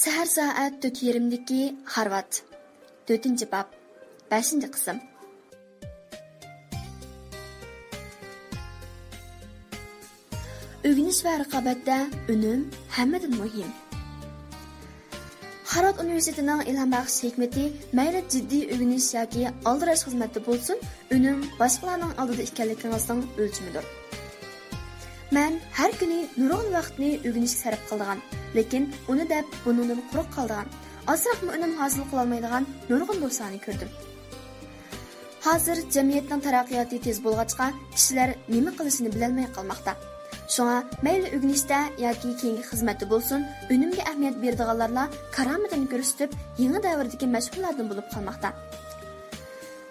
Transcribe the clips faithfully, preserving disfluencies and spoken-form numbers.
سەھەر سائەت تۆت يېرىمدىكى خارۋات. تۆتىنچى باب، بەشىنچى قىسىم. ئۆگىنىش ۋە رىقابەتتە ئۈنۈم ھەممىدىن مۇھىم. خارۋارد ئۇنىۋېرسىتېتىنىڭ ئىلھام بەخش ھېكمىتى مەيلى جىددىي ئۆگىنىش ياكى ئالدىراش خىزمەتتە بولسۇن، ئۈنۈم باشقىلارنىڭ ئالدىدا ئىكەنلىكىڭىزنىڭ ئۆلچىمىدۇر. مەن ھەر كۈنى نۇرغۇن ۋاقىتنى ئۆگىنىشكە سەرپ قىلىدىغان، لېكىن ئۇنى دەپ بۇنىڭدىن قۇرۇق قالىدىغان، ئازراقمۇ ئۈنۈم ھاسىل قىلالمايدىغان نۇرغۇن دوستلارنى كۆردۈم. ھازىر جەمئىيەتنىڭ تەرەققىياتى تېز بولغاچقا، كىشىلەر نېمە قىلىشىنى بىلەلمەي قالماقتا. شۇڭا مەيلى ئۆگىنىشتە ياكى كېيىنكى خىزمەتتە بولسۇن، ئۈنۈمگە ئەھمىيەت بېرىدىغانلارلا كارامىتىنى كۆرسىتىپ، يېڭى دەۋردىكى مەشھۇرلاردىن بولۇپ قالماقتا.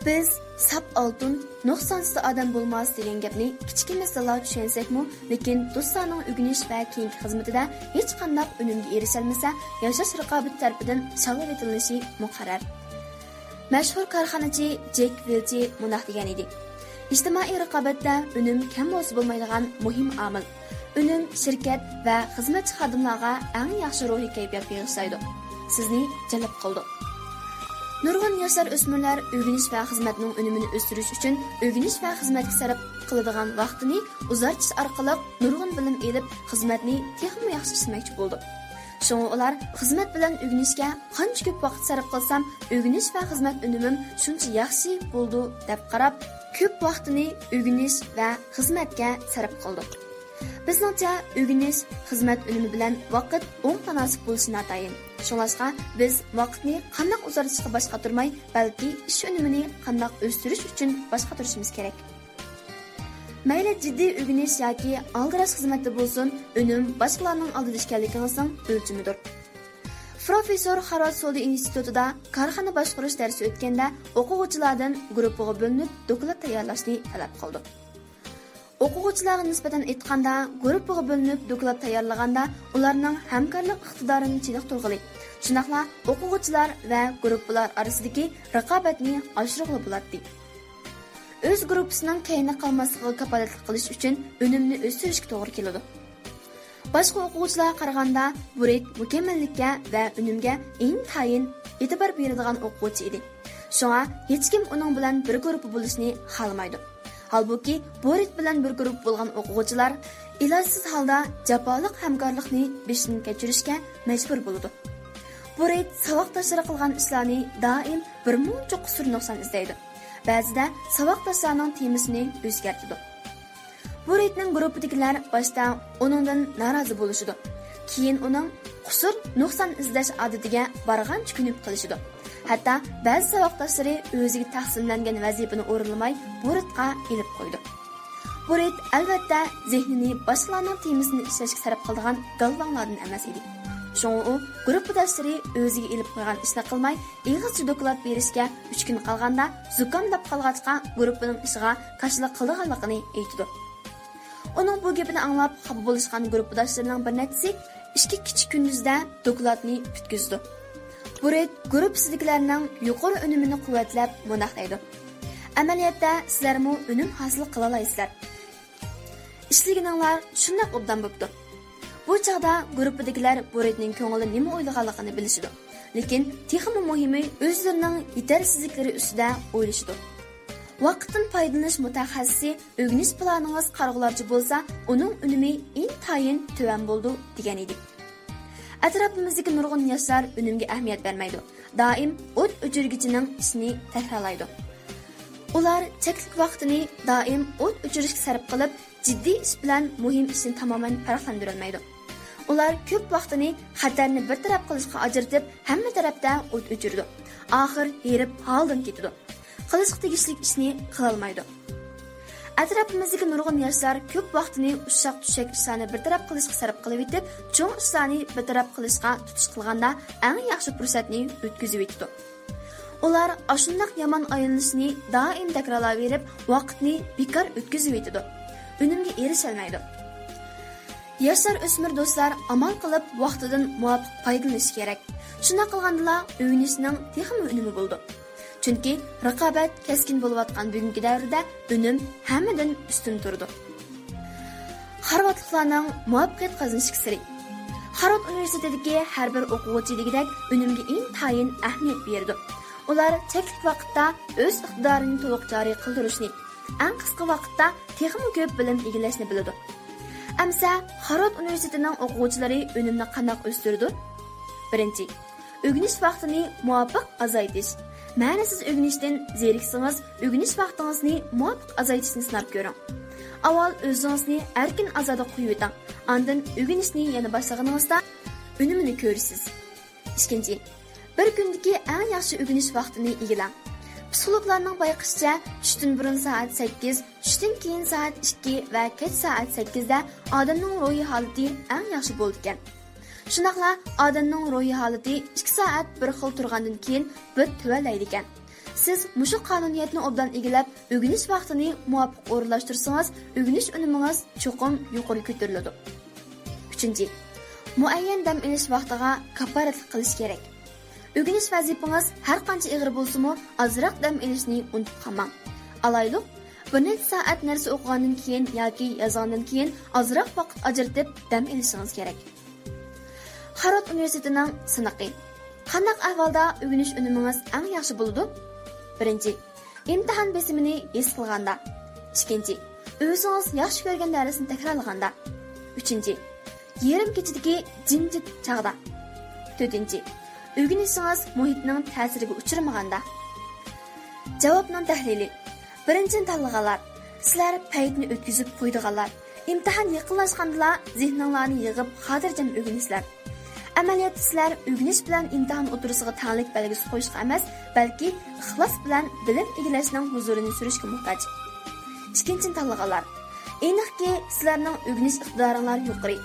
بىز ساپ ئالتۇن، نۇقسانسىز ئادەم بولماس دېگەن گەپنى كىچىكىمىزدىلا چۈشەنسەكمۇ، لېكىن دوستلارنىڭ ئۆگىنىش ۋە كېيىنكى خىزمىتىدە ھېچقانداق ئۈنۈمگە ئېرىشەلمىسە، ياشاش رىقابىتى تەرىپىدىن شاللاۋېتىلىشى مۇقەررەر. مەشھۇر كارخانىچى جېك ۋىلچى مۇنداق دېگەن ئىدى: ئىجتىمائىي رىقابەتتە ئۈنۈم كەم بولسا بولمايدىغان مۇھىم ئامىل. ئۈنۈم شىركەت ۋە خىزمەتچى خادىملارغا ئەڭ ياخشى روھىي كەيپىيات بېغىشلايدۇ، سىزنى جەلپ قىلىدۇ. نۇرغۇن ياشلار، ئۆسمۈرلەر ئۆگىنىش ۋە خىزمەتنىڭ ئۈنۈمىنى ئۆستۈرۈش ئۈچۈن ئۆگىنىش ۋە خىزمەتكە سەرپ قىلىدىغان ۋاقتىنى ئۇزارتىش ئارقىلىق نۇرغۇن بىلىم ئېلىپ، خىزمەتنى تېخىمۇ ياخشى ئىشلىمەكچى بولىدۇ. شۇڭا ئۇلار خىزمەت بىلەن ئۆگىنىشكە قانچە كۆپ ۋاقىت سەرپ قىلسام، ئۆگىنىش ۋە خىزمەت ئۈنۈمۈم شۇنچە ياخشى بولىدۇ، دەپ قاراپ، كۆپ ۋاقتىنى ئۆگىنىش ۋە خىزمەتكە سەرپ قىلىدۇ. بىزنىڭچە، ئۆگىنىش خىزمەت ئۈنۈمى بىلەن ۋاقىت ئوڭ تاناسىپ بولۇشى ناتايىن. شۇڭلاشقا، بىز ۋاقىتنى قانداق ئۇزارتىشقا باش قاتۇرماي، بەلكى ئىش ئۈنۈمىنى قانداق ئۆستۈرۈش ئۈچۈن باش قاتۇرۇشىمىز كېرەك. مەيلى جىددىي ئۆگىنىش ياكى ئالدىراش خىزمەتتە بولسۇن، ئۈنۈم باشقىلارنىڭ ئالدىدا ئىكەنلىكىڭىزنىڭ ئۆلچىمىدۇر. پروفېسسور خارۋارد سودا ئىنستىتۇتىدا كارخانا باشقۇرۇش دەرسى ئۆتكەندە، ئوقۇغۇچىلاردىن گۇرۇپپىغا بۆلۈنۈپ دوكلات تەييارلاشنى تەلەپ قىلدى. ئوقۇغۇچىلارغا نىسبەتەن ئېيتقاندا، گۇرۇپپىغا بۆلۈنۈپ دوكلات تەييارلىغاندا، ئۇلارنىڭ ھەمكارلىق ئىقتىدارىنى چېنىقتۇرغىلى، شۇنداقلا ئوقۇغۇچىلار ۋە گۇرۇپپىلار ئارىسىدىكى رىقابەتنى ئاشۇرغىلى بولاتتى. ئۆز گۇرۇپپىسىنىڭ كەينىدە قالماسلىقىغا كاپالەتلىك قىلىش ئۈچۈن ئۈنۈمنى ئۆستۈرۈشكە توغرا كېلىدۇ. باشقا ئوقۇغۇچىلارغا قارىغاندا، بۇرىت مۇكەممەللىككە ۋە ئۈنۈمگە ئىنتايىن ئېتىبار بېرىدىغان ئوقۇغۇچى ئىدى. شۇڭا ھېچكىم ئۇنىڭ بىلەن بىر گۇرۇپپا بولۇشنى خالىمايدۇ. ھالبۇكى، بۇرىت بىلەن بىر گۇرۇپپا بولغان ئوقۇغۇچىلار ئىلاجسىز ھالدا جاپالىق ھەمكارلىقنى بېشىدىن كەچۈرۈشكە مەجبۇر بولىدۇ. بۇرىت ساۋاقداشلىرى قىلغان ئىشلارنى دائىم بىرمۇنچە قۇسۇر نۇقسان ئىزدەيدۇ. بەزىدە ساۋاقداشلارنىڭ تېمىسىنى ئۆزگەرتىدۇ. بۇرىتنىڭ گۇرۇپپىدىكىلەر باشتا ئۇنىڭدىن نارازى بولۇشىدۇ. كېيىن ئۇنىڭ قۇسۇر، نۇقسان ئىزدەش ئادىتىگە بارغانچە كۆنۈپ قېلىشىدۇ. ھەتتا بەزى ساۋاقداشلىرى ئۆزىگە تەقسىملەنگەن ۋەزىپىنى ئورۇنلىماي، بۇرىتقا ئېلىپ قويىدۇ. بۇرىت، ئەلۋەتتە، زېھنىنى باشقىلارنىڭ تېمىسىنى ئىشلەشكە سەرپ قىلىدىغان گالۋاڭلاردىن ئەمەس ئىدى. شۇڭا ئۇ گۇرۇپپىداشلىرى ئۆزىگە ئېلىپ قويغان ئىشنى قىلماي، ئېغىزچە دوكلات بېرىشكە ئۈچ كۈن قالغاندا، زۇكاملاپ قالغاچقا، گۇرۇپپىنىڭ ئىشىغا كاشىلىق قىلىدىغانلىقىنى ئېيتىدۇ. ئۇنىڭ بۇ گېپىنى ئاڭلاپ، خاپا بولۇشقان گۇرۇپپىداشلىرىنىڭ بىر نەچچىسى ئىككى كېچە كۈندۈزدە دوكلاتنى پۈتكۈزىدۇ. بۇرىت گۇرۇپپىسىدىكىلەرنىڭ يۇقىرى ئۈنۈمىنى قۇۋۋەتلەپ مۇنداق دەيدۇ: ئەمەلىيەتتە، سىلەرمۇ ئۈنۈم ھاسىل قىلالايسىلەر. ئىشلىگىنىڭلار شۇنداق ئوبدان بوپتۇ. بۇ چاغدا گۇرۇپپىدىكىلەر بۇرىتنىڭ كۆڭلىدە نېمە ئويلىغانلىقىنى بىلىشىدۇ. لېكىن تېخىمۇ مۇھىمى، ئۆزلىرىنىڭ يېتەرسىزلىكلىرى ئۈستىدە ئويلىشىدۇ. ۋاقىتتىن پايدىلىنىش مۇتەخەسسىسى، ئۆگىنىش پىلانىڭىز قارىغۇلارچە بولسا، ئۇنىڭ ئۈنۈمى ئىنتايىن تۆۋەن بولىدۇ، دېگەن ئىدى. ئەتراپىمىزدىكى نۇرغۇن ياشلار ئۈنۈمگە ئەھمىيەت بەرمەيدۇ. دائىم ئوت ئۆچۈرگۈچىنىڭ ئىشىنى تەكرارلايدۇ. ئۇلار چەكلىك ۋاقتىنى دائىم ئوت ئۆچۈرۈشكە سەرپ قىلىپ، جىددىي ئىش بىلەن مۇھىم ئىشنى تامامەن پەرقلەندۈرەلمەيدۇ. ئۇلار كۆپ ۋاقتىنى خەتەرنى بىر تەرەپ قىلىشقا ئاجرىتىپ، ھەممە تەرەپتە ئوت ئۆچۈرىدۇ. ئاخىر ھېرىپ ھالدىن كېتىدۇ. قىلىشقا تېگىشلىك ئىشنى قىلالمايدۇ. ئەتراپىمىزدىكى نۇرغۇن ياشلار كۆپ ۋاقتىنى ئۇششاق-چۈششەك ئىشلارنى بىر تەرەپ قىلىشقا سەرپ قىلىۋېتىپ، چوڭ ئىشلارنى بىر تەرەپ قىلىشقا تۇتۇش قىلغاندا، ئەڭ ياخشى پۇرسەتنى ئۆتكۈزۈۋېتىدۇ. ئۇلار ئاشۇنداق يامان ئايلىنىشنى دائىم تەكرارلاۋېرىپ، ۋاقىتنى بىكار ئۆتكۈزۈۋېتىدۇ، ئۈنۈمگە ئېرىشەلمەيدۇ. ياشلار، ئۆسمۈر دوستلار ئامال قىلىپ ۋاقتىدىن مۇۋاپىق پايدىلىنىشى كېرەك. شۇنداق قىلغاندىلا ئۆگىنىشنىڭ تېخىمۇ ئۈنۈمى بولىدۇ. چۈنكى رىقابەت كەسكىن بولۇۋاتقان بۈگۈنكى دەۋردە ئۈنۈم ھەممىدىن ئۈستۈن تۇرىدۇ. خارۋاتلىقلارنىڭ مۇۋەپپەقىيەت قازىنىشتىكى سىرى. خارۋارد ئۇنىۋېرسىتېتىدىكى ھەر بىر ئوقۇغۇچى دېگۈدەك ئۈنۈمگە ئىنتايىن ئەھمىيەت بېرىدۇ. ئۇلار چەكلىك ۋاقىتتا ئۆز ئىقتىدارىنى تولۇق جارى قىلدۇرۇشنى، ئەڭ قىسقا ۋاقىتتا تېخىمۇ كۆپ بىلىم ئىگىلەشنى بىلىدۇ. ئەمسە خارۋارد ئۇنىۋېرسىتېتىنىڭ ئوقۇغۇچىلىرى ئۈنۈمنى قانداق ئۆستۈرىدۇ؟ بىرىنچى، ئۆگىنىش ۋاقتىنى مۇۋاپىق ئازايتىش. مەنىسىز ئۆگىنىشتىن زېرىكسىڭىز، ئۆگىنىش ۋاقتىڭىزنى مۇۋاپىق ئازايتىشنى سىناپ كۆرۈڭ. ئاۋۋال ئۆزىڭىزنى ئەركىن ئازادە قويۇۋېتىڭ، ئاندىن ئۆگىنىشنى يەنە باشلىغىنىڭىزدا ئۈنۈمىنى كۆرىسىز. ئىككىنچى، بىر كۈندىكى ئەڭ ياخشى ئۆگىنىش ۋاقتىنى ئىگىلەڭ. پسىخولوگلارنىڭ بايقىشىچە، چۈشتىن بۇرۇن سائەت سەككىز، چۈشتىن كېيىن سائەت ئىككى ۋە كەچ سائەت سەككىزدە ئادەمنىڭ روھىي ھالىتى ئەڭ ياخشى بولىدىكەن. شۇنداقلا ئادەمنىڭ روھىي ھالىتى ئىككى سائەت بىر خىل تۇرغاندىن كېيىن بىر تۆۋەنلەيدىكەن. سىز مۇشۇ قانۇنىيەتنى ئوبدان ئىگىلەپ، ئۆگىنىش ۋاقتىنى مۇۋاپىق ئورۇنلاشتۇرسىڭىز، ئۆگىنىش ئۈنۈمىڭىز چوقۇم يۇقىرى كۆتۈرۈلىدۇ. ئۈچىنچى، مۇئەييەن دەم ئېلىش ۋاقتىغا كاپالەتلىك قىلىش كېرەك. ئۆگىنىش ۋەزىپىڭىز ھەر قانچە ئېغىر بولسىمۇ، ئازراق دەم ئېلىشنى ئۇنتۇپ قالماڭ. ئالايلۇق، بىر نەچچە سائەت نەرسە ئوقۇغاندىن كېيىن ياكى يازغاندىن كېيىن ئازراق ۋاقىت ئاجرىتىپ دەم ئېلىشىڭىز كېرەك. خارۋارد ئۇنىۋېرسىتېتىنىڭ سىنىقى. قانداق ئەھۋالدا ئۆگىنىش ئۈنۈمىڭىز ئەڭ ياخشى بولىدۇ؟ بىرىنچى، ئىمتىھان بېسىمىنى ھېس قىلغاندا. ئىككىنچى، ئۆزىڭىز ياخشى كۆرگەن دەرسنى تەكرارلىغاندا. ئۈچىنچى، يېرىم كېچىدىكى جىمجىت چاغدا. تۆتىنچى، ئۆگىنىشىڭىز مۇھىتنىڭ تەسىرىگە ئۇچرىمىغاندا. جاۋابنىڭ تەھلىلى. بىرىنچىنى تاللىغانلار، سىلەر پەيتنى ئۆتكۈزۈپ قويىدىغانلار، ئىمتىھان يېقىنلاشقاندىلا زېھنىڭلارنى يىغىپ خاتىرجەم ئۆگىنىسىلەر. ئەمەلىيەتتە سىلەر ئۆگىنىش بىلەن ئىمتىھان ئوتتۇرىسىغا تەڭلىك بەلگىسى قويۇشقا ئەمەس، بەلكى ئىخلاس بىلەن بىلىم ئىگىلەشنىڭ ھۇزۇرىنى سۈرۈشكە موھتاج. ئىككىنچىنى تاللىغانلار، ئېنىقكى، سىلەرنىڭ ئۆگىنىش ئىقتىدارىڭلار يۇقىرى.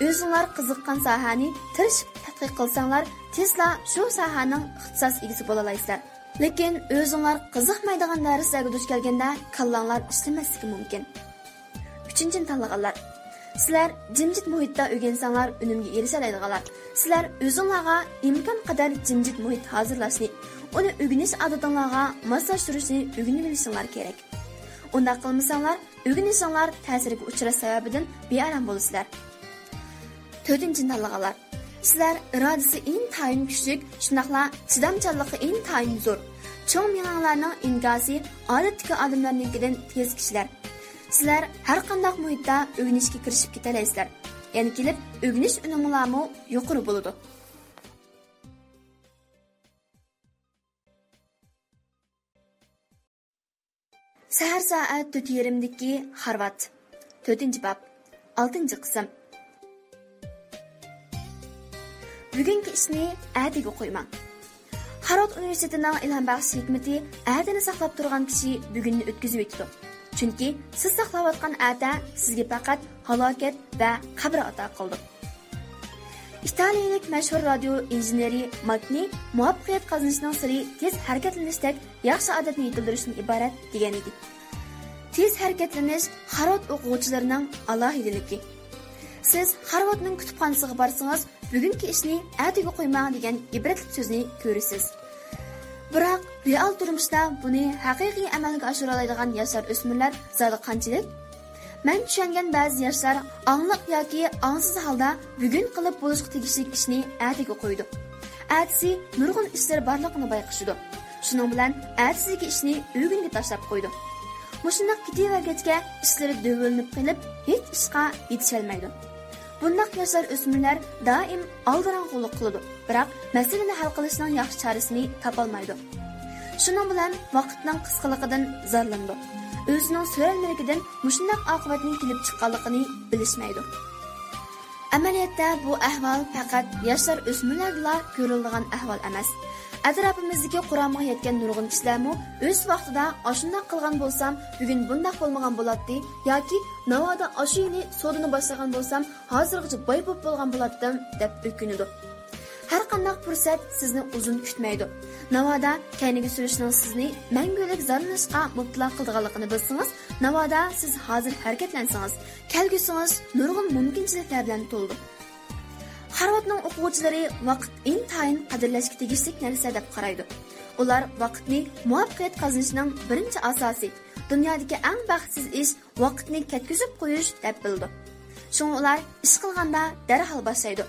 ئۆزۈڭلار قىزىققان ساھەنى تىرىشىپ تەتقىق قىلساڭلار، تېزلا شۇ ساھەنىڭ ئىختىساس ئىگىسى بولالايسىلەر. لېكىن ئۆزۈڭلار قىزىقمايدىغان دەرسلەرگە دۇچ كەلگەندە، كاللاڭلار ئىشلىمەسلىكى مۇمكىن. ئۈچىنچىنى تاللىغانلار. سىلەر جىمجىت مۇھىتتا ئۆگەنسەڭلار، ئۈنۈمگە ئېرىشەلەيدىغانلار. سىلەر ئۆزۈڭلارغا ئىمكان قەدەر جىمجىت مۇھىت ھازىرلاشنى، ئۇنى ئۆگىنىش ئادىتىڭلارغا ماسلاشتۇرۇشنى ئۆگىنىۋېلىشىڭلار كېرەك. ئۇنداق قىلمىساڭلار، ئۆگىنىشىڭلار تەسىرگە ئۇچراش سەۋەبىدىن بىئارام بولىسىلەر. تۆتىنچىنى تاللىغانلار. سىلەر ئىرادىسى ئىنتايىن كۈچلۈك، شۇنداقلا چىدامچانلىقى ئىنتايىن زور. چوڭ مېڭەڭلارنىڭ ئىنكاسى ئادەتتىكى ئادەملەرنىڭكىدىن تېز كىشىلەر. سىلەر ھەر قانداق مۇھىتتا ئۆگىنىشكە كىرىشىپ كېتەلەيسىلەر. يەنە كېلىپ ئۆگىنىش ئۈنۈمىڭلارمۇ يۇقىرى بولىدۇ. سەھەر سائەت تۆت يېرىمدىكى خارۋارد. تۆتىنچى باب. ئالتىنچى قىسىم. بۈگۈنكى ئىشنى ئەتىگە قويماڭ. خارۋارد ئۇنىۋېرسىتېتىنىڭ ئىلھام بەخش ھېكمىتى: ئەتىنى ساقلاپ تۇرغان كىشى بۈگۈننى ئۆتكۈزۈۋېتىدۇ. چۈنكى سىز ساقلاۋاتقان ئەتە سىزگە پەقەت ھالاكەت ۋە قەبرە ئاتا قىلىدۇ. ئىتالىيەلىك مەشھۇر رادىيو ئىنژېنېرى ماكنى مۇۋەپپەقىيەت قازىنىشنىڭ سىرى تېز ھەرىكەتلىنىشتەك ياخشى ئادەتنى يېتىلدۈرۈشتىن ئىبارەت دېگەن ئىدى. تېز ھەرىكەتلىنىش خارۋارد ئوقۇغۇچىلىرىنىڭ ئالاھىدىلىكى. سىز خارۋاردنىڭ كۇتۇپخانىسىغا بارسىڭىز، بۈگۈنكى ئىشنى ئەتىگە قويماڭ دېگەن ئىبرەتلىك سۆزنى كۆرىسىز. بىراق، رېئال تۇرمۇشتا بۇنى ھەقىقىي ئەمەلگە ئاشۇرالايدىغان ياشار ئۆسمۈرلەر زادى قانچىلىك؟ مەن چۈشەنگەن بەزى ياشلار ئاڭلىق ياكى ئاڭسىز ھالدا بۈگۈن قىلىپ بولۇشقا تېگىشلىك ئىشنى ئەتىگە قويىدۇ. ئەتىسى نۇرغۇن ئىشلىرى بارلىقىنى بايقىشىدۇ. شۇنىڭ بىلەن ئەتىسىدىكى ئىشنى ئۆگۈنگە تاشلاپ قويىدۇ. مۇشۇنداق كېتىۋەرگەچكە ئىشلىرى دۆۋىلىنىپ قېلىپ، ھېچ ئىشقا يېتىشەلمەيدۇ. بۇنداق ياشار ئۆسمۈرلەر دائىم ئالدىراڭغۇلۇق قىلىدۇ، بىراق مەسىلىنى ھەل قىلىشنىڭ ياخشى چارىسىنى تاپالمايدۇ. شۇنىڭ بىلەن ۋاقىتنىڭ قىسقىلىقىدىن زارلىنىدۇ. ئۆزىنىڭ سۆرەلمىلىكىدىن مۇشۇنداق ئاقىۋەتنىڭ كېلىپ چىققانلىقىنى بىلىشمەيدۇ. ئەمەلىيەتتە بۇ ئەھۋال پەقەت ياشلار ئۆسمۈرلەردىلا كۆرۈلىدىغان ئەھۋال ئەمەس. ئەتراپىمىزدىكى قۇرامىغا يەتكەن نۇرغۇن كىشىلەرمۇ ئۆز ۋاقتىدا ئاشۇنداق قىلغان بولسام، بۈگۈن بۇنداق بولمىغان بولاتتى ياكى ناۋادا ئاشۇ يىلى سودىنى باشلىغان بولسام، ھازىرغىچە باي بولۇپ بولغان بولاتتىم، دەپ ئۆكۈنىدۇ. ھەر قانداق پۇرسەت سىزنى ئۇزۇن كۈتمەيدۇ. ناۋادا كەينىگە سۈرۈشنىڭ سىزنى مەڭگۈلۈك زارلىنىشقا مۇپتىلا قىلىدىغانلىقىنى بىلسىڭىز، ناۋادا سىز ھازىر ھەرىكەتلەنسىڭىز، كەلگۈسىڭىز نۇرغۇن مۇمكىنچىلىكلەر بىلەن تولىدۇ. خارۋاردنىڭ ئوقۇغۇچىلىرى ۋاقىت ئىنتايىن قەدىرلەشكە تېگىشلىك نەرسە دەپ قارايدۇ. ئۇلار ۋاقىتنى مۇۋەپپەقىيەت قازىنىشنىڭ بىرىنچى ئاساسى، دۇنيادىكى ئەڭ بەختسىز ئىش ۋاقىتنى كەتكۈزۈپ قويۇش دەپ بىلىدۇ. شۇڭا ئۇلار ئىش قىلغاندا دەرھال باشلايدۇ.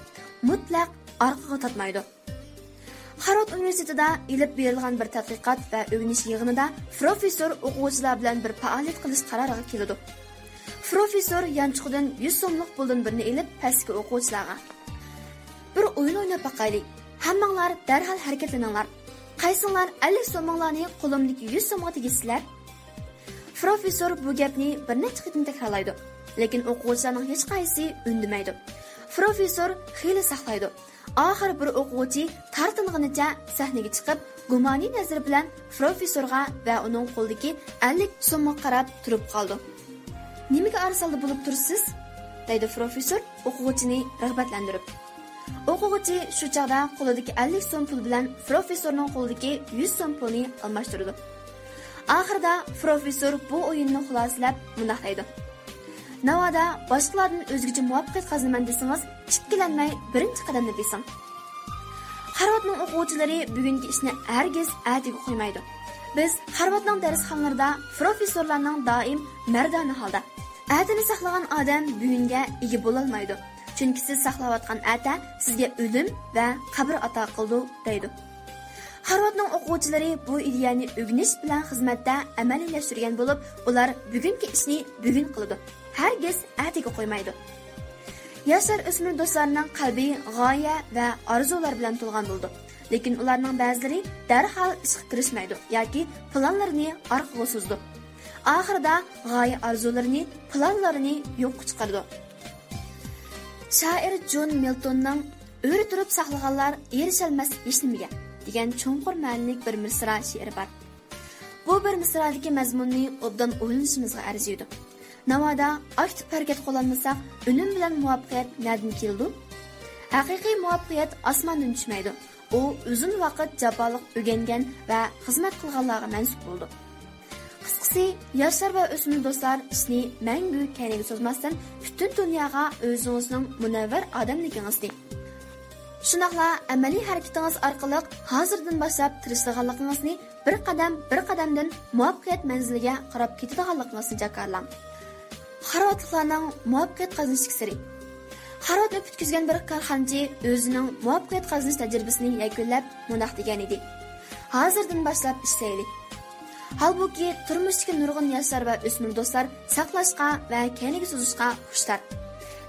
مۇتلەق ئارقىغا تارتمايدۇ. خارۋارد ئۇنىۋېرسىتېتىدا ئېلىپ بېرىلغان بىر تەتقىقات ۋە ئۆگىنىش يىغىنىدا پروفېسسور ئوقۇغۇچىلار بىلەن بىر پائالىيەت قىلىش قارارىغا كېلىدۇ. پروفېسسور يانچۇقىدىن يۈز سوملۇق پۇلدىن بىرنى ئېلىپ، پەستىكى ئوقۇغۇچىلارغا، بىر ئويۇن ئويناپ باقايلى. ھەممىڭلار دەرھال ھەرىكەتلىنىڭلار. قايسىڭلار ئەللىك سومۇڭلارنى قولۇمدىكى يۈز سومغا تېگىشىسىلەر؟ پروفېسسور بۇ گەپنى بىر نەچچە قېتىم تەكرارلايدۇ، لېكىن ئوقۇغۇچىلارنىڭ ھېچقايسىسى ئۈندىمەيدۇ. پروفېسسور خېلى ساقلايدۇ. ئاخىرى بىر ئوقۇغۇچى تارتىنغىنىچە سەھنىگە چىقىپ، گۇمانىي نەزەر بىلەن پروفېسسورغا ۋە ئۇنىڭ قولىدىكى ئەللىك سومغا قاراپ تۇرۇپ قالىدۇ. «نېمىگە ئارىسالدى بولۇپ تۇرىسىز؟» دەيدۇ پروفېسسور ئوقۇغۇچىنى رىغبەتلەندۈرۈپ. ئوقۇغۇچى شۇ چاغدا قولىدىكى ئەللىك سوم پۇل بىلەن پروفېسسورنىڭ قولىدىكى يۈز سوم پۇلنى ئالماشتۇرىدۇ. ئاخىرىدا پروفېسسور بۇ ئويۇننى خۇلاسىلەپ مۇنداق دەيدۇ: «ناۋادا باشقىلاردىن ئۆزگىچە مۇۋەپپەقىيەت قازىنىمەن دېسىڭىز، ئىككىلەنمەي بىرىنچى قەدەمنى بېسىڭ.» خارۋاردنىڭ ئوقۇغۇچىلىرى بۈگۈنكى ئىشنى ھەرگىز ئەتىگە قويمايدۇ. بىز خارۋاردنىڭ دەرسخانىلىرىدا پروفېسسورلارنىڭ دائىم مەردانە ھالدا، «ئەتىنى ساقلىغان ئادەم بۈگۈنگە ئىگە بولالمايدۇ، چۈنكى سىز ساقلاۋاتقان ئەتە سىزگە ئۆلۈم ۋە قەبرە ئاتا قىلىدۇ» دەيدۇ. خارۋاردنىڭ ئوقۇغۇچىلىرى بۇ ئىدىيەنى ئۆگىنىش بىلەن خىزمەتتە ئەمەلىيلەشتۈرگەن بولۇپ، ئۇلار بۈگۈنكى ئىشنى بۈگۈن قىلىدۇ، ھەرگىز ئەتىگە قويمايدۇ. ياشلار، ئۆسمۈر دوستلارنىڭ قەلبى غايە ۋە ئارزۇلار بىلەن تولغان بولىدۇ. لېكىن ئۇلارنىڭ بەزىلىرى دەرھال ئىشقا كىرىشمەيدۇ ياكى پىلانلىرىنى ئارقىغا سوزىدۇ. ئاخىرىدا غايە ئارزۇلىرىنى، پىلانلىرىنى يوققا چىقىرىدۇ. شائىر جون مىلتوننىڭ «ئۆرە تۇرۇپ ساقلىغانلار ئېرىشەلمەس ھېچنېمىگە» دېگەن چوڭقۇر مەنىلىك بىر مىسرا شېئىرى بار. بۇ بىر مىسرادىكى مەزمۇننى ئوبدان ئويلىنىشىمىزغا ئەرزىيدۇ. ناۋادا ئاكتىپ ھەرىكەت قىلالمىساق، ئۈنۈم بىلەن مۇۋەپپەقىيەت نەدىن كېلىدۇ؟ ھەقىقىي مۇۋەپپەقىيەت ئاسماندىن چۈشمەيدۇ. ئۇ ئۇزۇن ۋاقىت جاپالىق ئۆگەنگەن ۋە خىزمەت قىلغانلارغا مەنسۇپ بولىدۇ. قىسقىسى، ياشلار ۋە ئۆسمۈر دوستلار، ئىشنى مەڭگۈ كەينىگە سوزماستىن، پۈتۈن دۇنياغا ئۆزىڭىزنىڭ مۇنەۋۋەر ئادەملىكىڭىزنى، شۇنداقلا ئەمەلىي ھەرىكىتىڭىز ئارقىلىق ھازىردىن باشلاپ تىرىشىدىغانلىقىڭىزنى، بىر قەدەم، بىر قەدەمدىن مۇۋەپپەقىيەت مەنزىلىگە قاراپ كېتىدىغانلىقىڭىزنى جاكارلاڭ. خارۋاردلىقلارنىڭ مۇۋەپپەقىيەت قازىنىشتىكى سىرى. خارۋاردنى پۈتكۈزگەن بىر كارخانىچى ئۆزىنىڭ مۇۋەپپەقىيەت قازىنىش تەجرىبىسىنى يەكۈنلەپ مۇنداق دېگەن ئىدى: «ھازىردىن باشلاپ ئىشلەيلى.» ھالبۇكى، تۇرمۇشتىكى نۇرغۇن ياشلار ۋە ئۆسمۈر دوستلار ساقلاشقا ۋە كەينىگە سوزۇشقا خۇشتار.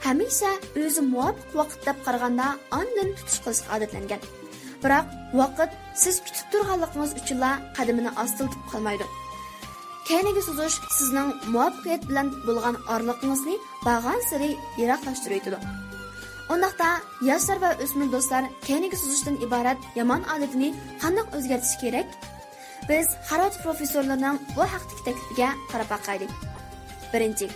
ھەمىشە ئۆزى مۇۋاپىق ۋاقىت دەپ قارىغاندا، ئاندىن تۇتۇش قىلىشقا ئادەتلەنگەن. بىراق، ۋاقىت سىز كۈتۈپ تۇرغانلىقىڭىز ئۈچۈنلا قەدىمىنى ئاستىلىتىپ قالمايدۇ. كەينىگە سوزۇش سىزنىڭ مۇۋەپپەقىيەت بىلەن بولغان ئارىلىقىڭىزنى بارغانسېرى يىراقلاشتۇرۇۋېتىدۇ. ئۇنداقتا، ياشلار ۋە ئۆسمۈر دوستلار كەينىگە سوزۇشتىن ئىبارەت يامان ئادىتىنى قانداق ئۆزگەرتىشى كېرەك؟ بىز خارۋارد پروفېسسورلىرىنىڭ بۇ ھەقتىكى تەكلىپىگە قاراپ باقايلى. بىرىنچى،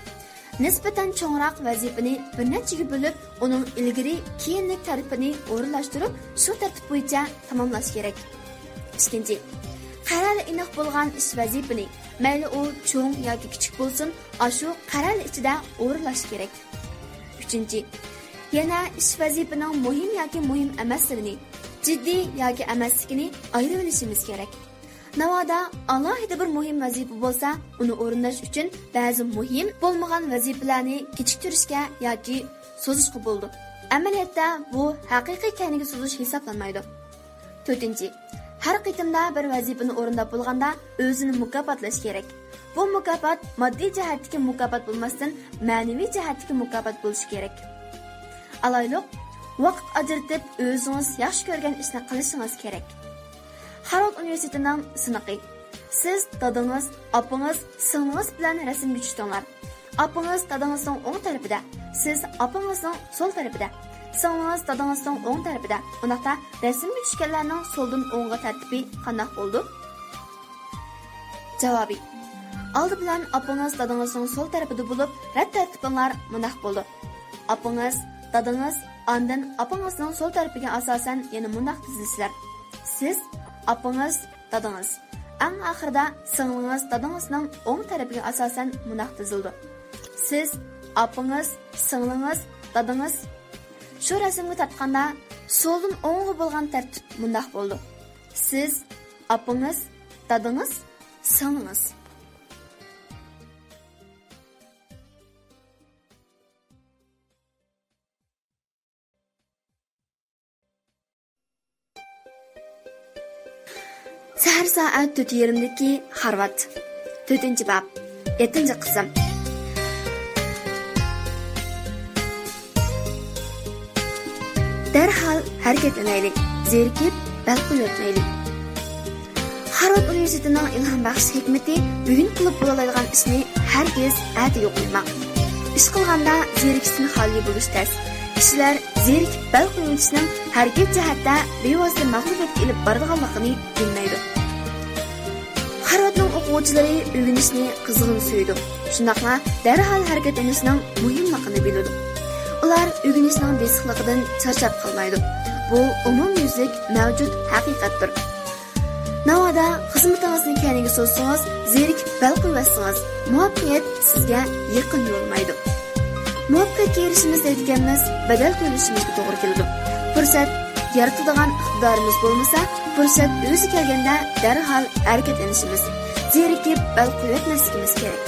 نىسبەتەن چوڭراق ۋەزىپىنى بىر نەچچىگە بۆلۈپ، ئۇنىڭ ئىلگىرى، كېيىنلىك تەرىپىنى ئورۇنلاشتۇرۇپ، شۇ تەرتىپ بويىچە تاماملاش كېرەك. ئىككىنچى، قەرەلى ئېنىق بولغان ئىش ۋەزىپىنى، مەيلى ئۇ چوڭ ياكى كىچىك بولسۇن، ئاشۇ قەرەلى ئىچىدە ئورۇنلاش كېرەك. ئۈچىنچى، يەنە ئىش ۋەزىپىنىڭ مۇھىم ياكى مۇھىم ئەمەسلىكىنى، جىددىي ياكى ئەمەسلىكىنى ئايرىۋېلىشىمىز كېرەك. ناۋادا ئالاھىدە بىر مۇھىم ۋەزىپە بولسا، ئۇنى ئورۇنداش ئۈچۈن بەزى مۇھىم بولمىغان ۋەزىپىلەرنى كېچىكتۈرۈشكە ياكى سوزۇشقا بولىدۇ. ئەمەلىيەتتە بۇ ھەقىقىي كەينىگە سوزۇش ھېسابلانمايدۇ. تۆتىنچى، ھەر قېتىمدا بىر ۋەزىپىنى ئورۇنداپ بولغاندا ئۆزىنى مۇكاپاتلاش كېرەك. بۇ مۇكاپات ماددىي جەھەتتىكى مۇكاپات بولماستىن، مەنىۋى جەھەتتىكى مۇكاپات بولۇشى كېرەك. ئالايلۇق، ۋاقىت ئاجرىتىپ ئۆزىڭىز ياخشى كۆرگەن ئىشنى قىلىشىڭىز كېرەك. خارۋارد ئۇنىۋېرسىتېتىنىڭ سىنىقى. سىز دادىڭىز، ئاپىڭىز، سىڭلىڭىز بىلەن رەسىمگە چۈشتۈڭلار. ئاپىڭىز دادىڭىزنىڭ ئوڭ تەرىپىدە، سىز ئاپىڭىزنىڭ سول تەرىپىدە، سىڭلىڭىز دادىڭىزنىڭ ئوڭ تەرىپىدە. ئۇنداقتا رەسىمگە چۈشكەنلەرنىڭ سولدىن ئوڭغا تەرتىپى قانداق بولىدۇ؟ جاۋابى. ئالدى بىلەن ئاپىڭىز دادىڭىزنىڭ سول تەرىپىدە بولۇپ، رەت تەرتىپىڭلار مۇنداق بولىدۇ: ئاپىڭىز، دادىڭىز، ئاندىن ئاپىڭىزنىڭ سول تەرىپىگە ئاساسەن يەنە مۇنداق تىزىلىسىلەر: سىز، ئاپىڭىز، دادىڭىز. ئەڭ ئاخىرىدا سىڭلىڭىز دادىڭىزنىڭ ئوڭ تەرىپىگە ئاساسەن مۇنداق تىزىلىدۇ: سىز، ئاپىڭىز، سىڭلىڭىز، دادىڭىز. شۇ رەسىمگە تارتقاندا، سولدىن ئوڭغا بولغان تەرتىپ مۇنداق بولىدۇ: سىز، ئاپىڭىز، دادىڭىز، سىڭلىڭىز. سەھەر سائەت تۆت يېرىمدىكى خارۋات. تۆتىنچى باب. يەتتىنچى قىسىم. دەرھال ھەرىكەتلىنەيلى، زېرىكىپ بەل قويۇۋەتمەيلى. خارۋارد ئۇنىۋېرسىتېتىنىڭ ئىلھام بەخش ھېكمىتى بۈگۈن قىلىپ بولالايدىغان ئىشنى ھەرگىز ئەتىگە قويماڭ. ئىش قىلغاندا زېرىكىشتىن خالىي بولۇش تەس. كىشىلەر زېرىكىپ بەل قويۇۋېتىشنىڭ ھەرىكەت جەھەتتە بىۋاسىتە مەغلۇبىيەتكە ئېلىپ بارىدىغانلىقىنى بىلمەيدۇ. خارۋاردنىڭ ئوقۇغۇچىلىرى ئۆگىنىشنى قىزغىن سۆيىدۇ. شۇنداقلا دەرھال ھەرىكەتلىنىشنىڭ مۇھىملىقىنى بىلىدۇ. ئۇلار ئۆگىنىشنىڭ بېسىقلىقىدىن چارچاپ قالمايدۇ. بۇ ئومۇميۈزلۈك مەۋجۇت ھەقىقەتتۇر. ناۋادا خىزمىتىڭىزنى كەينىگە سوزسىڭىز، زېرىكىپ بەل قويۇۋەتسىڭىز، مۇۋەپپەقىيەت سىزگە يېقىن يولىمايدۇ. مۇۋەپپەقىيەتكە ئېرىشىمىز دەيدىكەنمىز، بەدەل تۆلىشىمىزگە توغرا كېلىدۇ. پۇرسەت يارىتىدىغان ئىقتىدارىمىز بولمىسا، پۇرسەت ئۆزى كەلگەندە دەرھال ھەرىكەتلىنىشىمىز، زېرىكىپ بەل قويۇۋەتمەسلىكىمىز كېرەك.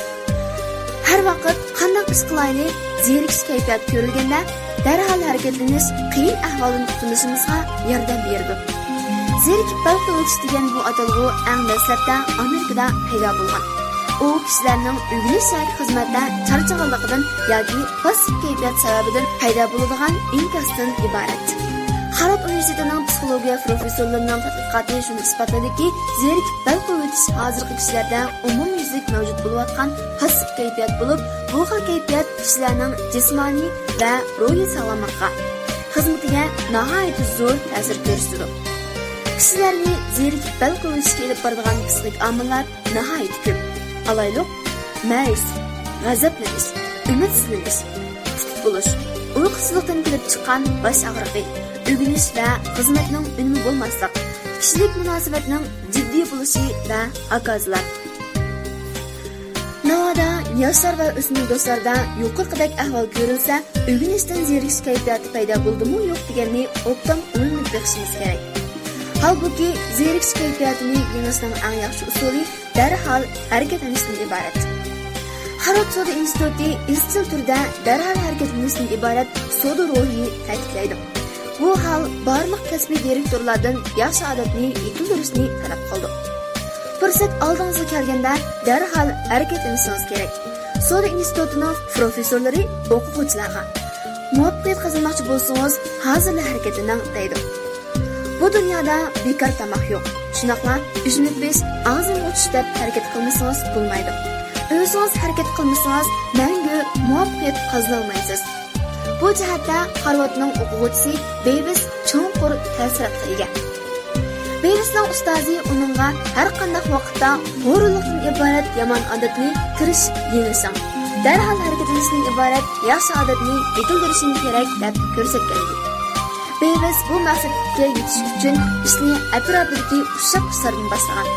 ھەر ۋاقىت قانداق ئىش قىلايلى، زېرىكىش كەيپىياتى كۆرۈلگەندە، دەرھال ھەرىكەتلىنىش قىيىن ئەھۋالدىن قۇتۇلۇشىمىزغا ياردەم بېرىدۇ. زېرىكىپ بەل قويۇۋېتىش دېگەن بۇ ئاتالغۇ ئەڭ دەسلەپتە ئامېرىكىدا پەيدا بولغان. ئۇ كىشىلەرنىڭ ئۆگىنىش ياكى خىزمەتتە چارچىغانلىقىدىن ياكى پاسسىپ كەيپىيات سەۋەبىدىن پەيدا بولىدىغان ئىنكاستىن ئىبارەت. خارۋارد ئۇنىۋېرسىتېتىنىڭ پسىخولوگىيە پروفېسسورلىرىنىڭ تەتقىقاتى شۇنى ئىسپاتلىدىكى، زېرىكىپ بەل قويۇۋېتىش ھازىرقى كىشىلەردە ئومۇميۈزلۈك مەۋجۇت بولۇۋاتقان پاسسىپ كەيپىيات بولۇپ، بۇ خىل كەيپىيات كىشىلەرنىڭ جىسمانىي ۋە روھىي ساغلاملىقىغا، خىزمىتىگە ناھايىتى زور تەسىر كۆرسىتىدۇ. كىشىلەرنى زېرىكىپ بەل قويۇۋېتىشكە ئېلىپ بارىدىغان پسىخىك ئامىللار ناھايىتى كۆپ. ئالايلۇق، مەيۈس، غەزەپلىنىش، ئۈمىدسىزلىنىش، تىتىپ بولۇش، ئۇيقۇسىزلىقتىن كېلىپ چىققان باش ئاغرىقى، ئۆگىنىش ۋە خىزمەتنىڭ ئۈنۈمى بولماسلىق، كىشىلىك مۇناسىۋەتنىڭ جىددىي بولۇشى ۋە ھاكازىلار. ناۋادا ياشلار ۋە ئۆسمۈر دوستلاردا يۇقىرىقىدەك ئەھۋال كۆرۈلسە، ئۆگىنىشتىن زېرىكىش كەيپىياتى پەيدا بولدىمۇ يوق دېگەننى ئوبدان ئويلىنىپ بېقىشىمىز كېرەك. ھالبۇكى، زېرىكىش كەيپىياتىنى يېڭىشنىڭ ئەڭ ياخشى ئۇسۇلى دەرھال ھەرىكەتلىنىشتىن ئىبارەت. خارۋارد سودا ئىنستىتۇتى ئىزچىل تۈردە دەرھال ھەرىكەتلىنىشتىن ئىبارەت سودا روھىنى تەكىتلەيدۇ. بۇ ھال بارلىق كەسپىي دىرېكتورلاردىن ياخشى ئادەتنى يېتىلدۈرۈشنى تەلەپ قىلىدۇ. پۇرسەت ئالدىڭىزغا كەلگەندە دەرھال ھەرىكەتلىنىشىڭىز كېرەك. سودا ئىنستىتۇتىنىڭ پروفېسسورلىرى ئوقۇغۇچىلارغا، مۇۋەپپەقىيەت قازانماقچى بولسىڭىز، ھازىرلا ھەرىكەتلىنىڭ، دەيدۇ. بۇ دۇنيادا بىكار تاماق يوق. شۇنداقلا ئۈجمە پىش، ئاغزىمغا چۈش دەپ ھەرىكەت قىلمىسىڭىز بولمايدۇ. ئۆزىڭىز ھەرىكەت قىلمىسىڭىز، مەڭگۈ مۇۋەپپەقىيەت قازىنالمايسىز. بۇ جەھەتتە خارۋاردنىڭ ئوقۇغۇچىسى بېيۋىس چوڭقۇر تەسىراتقا ئىگە. بېيۋىسنىڭ ئۇستازى ئۇنىڭغا ھەر قانداق ۋاقىتتا ھۇرۇنلۇقتىن ئىبارەت يامان ئادەتنى تىرىشىپ يېڭىسەڭ، دەرھال ھەرىكەتلىنىشتىن ئىبارەت ياخشى ئادەتنى يېتىلدۈرۈشۈڭ كېرەك، دەپ كۆرسەتكەن ئىدى. بېيۋىس بۇ مەقسەتكە يېتىش ئۈچۈن ئىشنى ئەتراپىدىكى ئۇششاق ئىشلاردىن باشلىغان.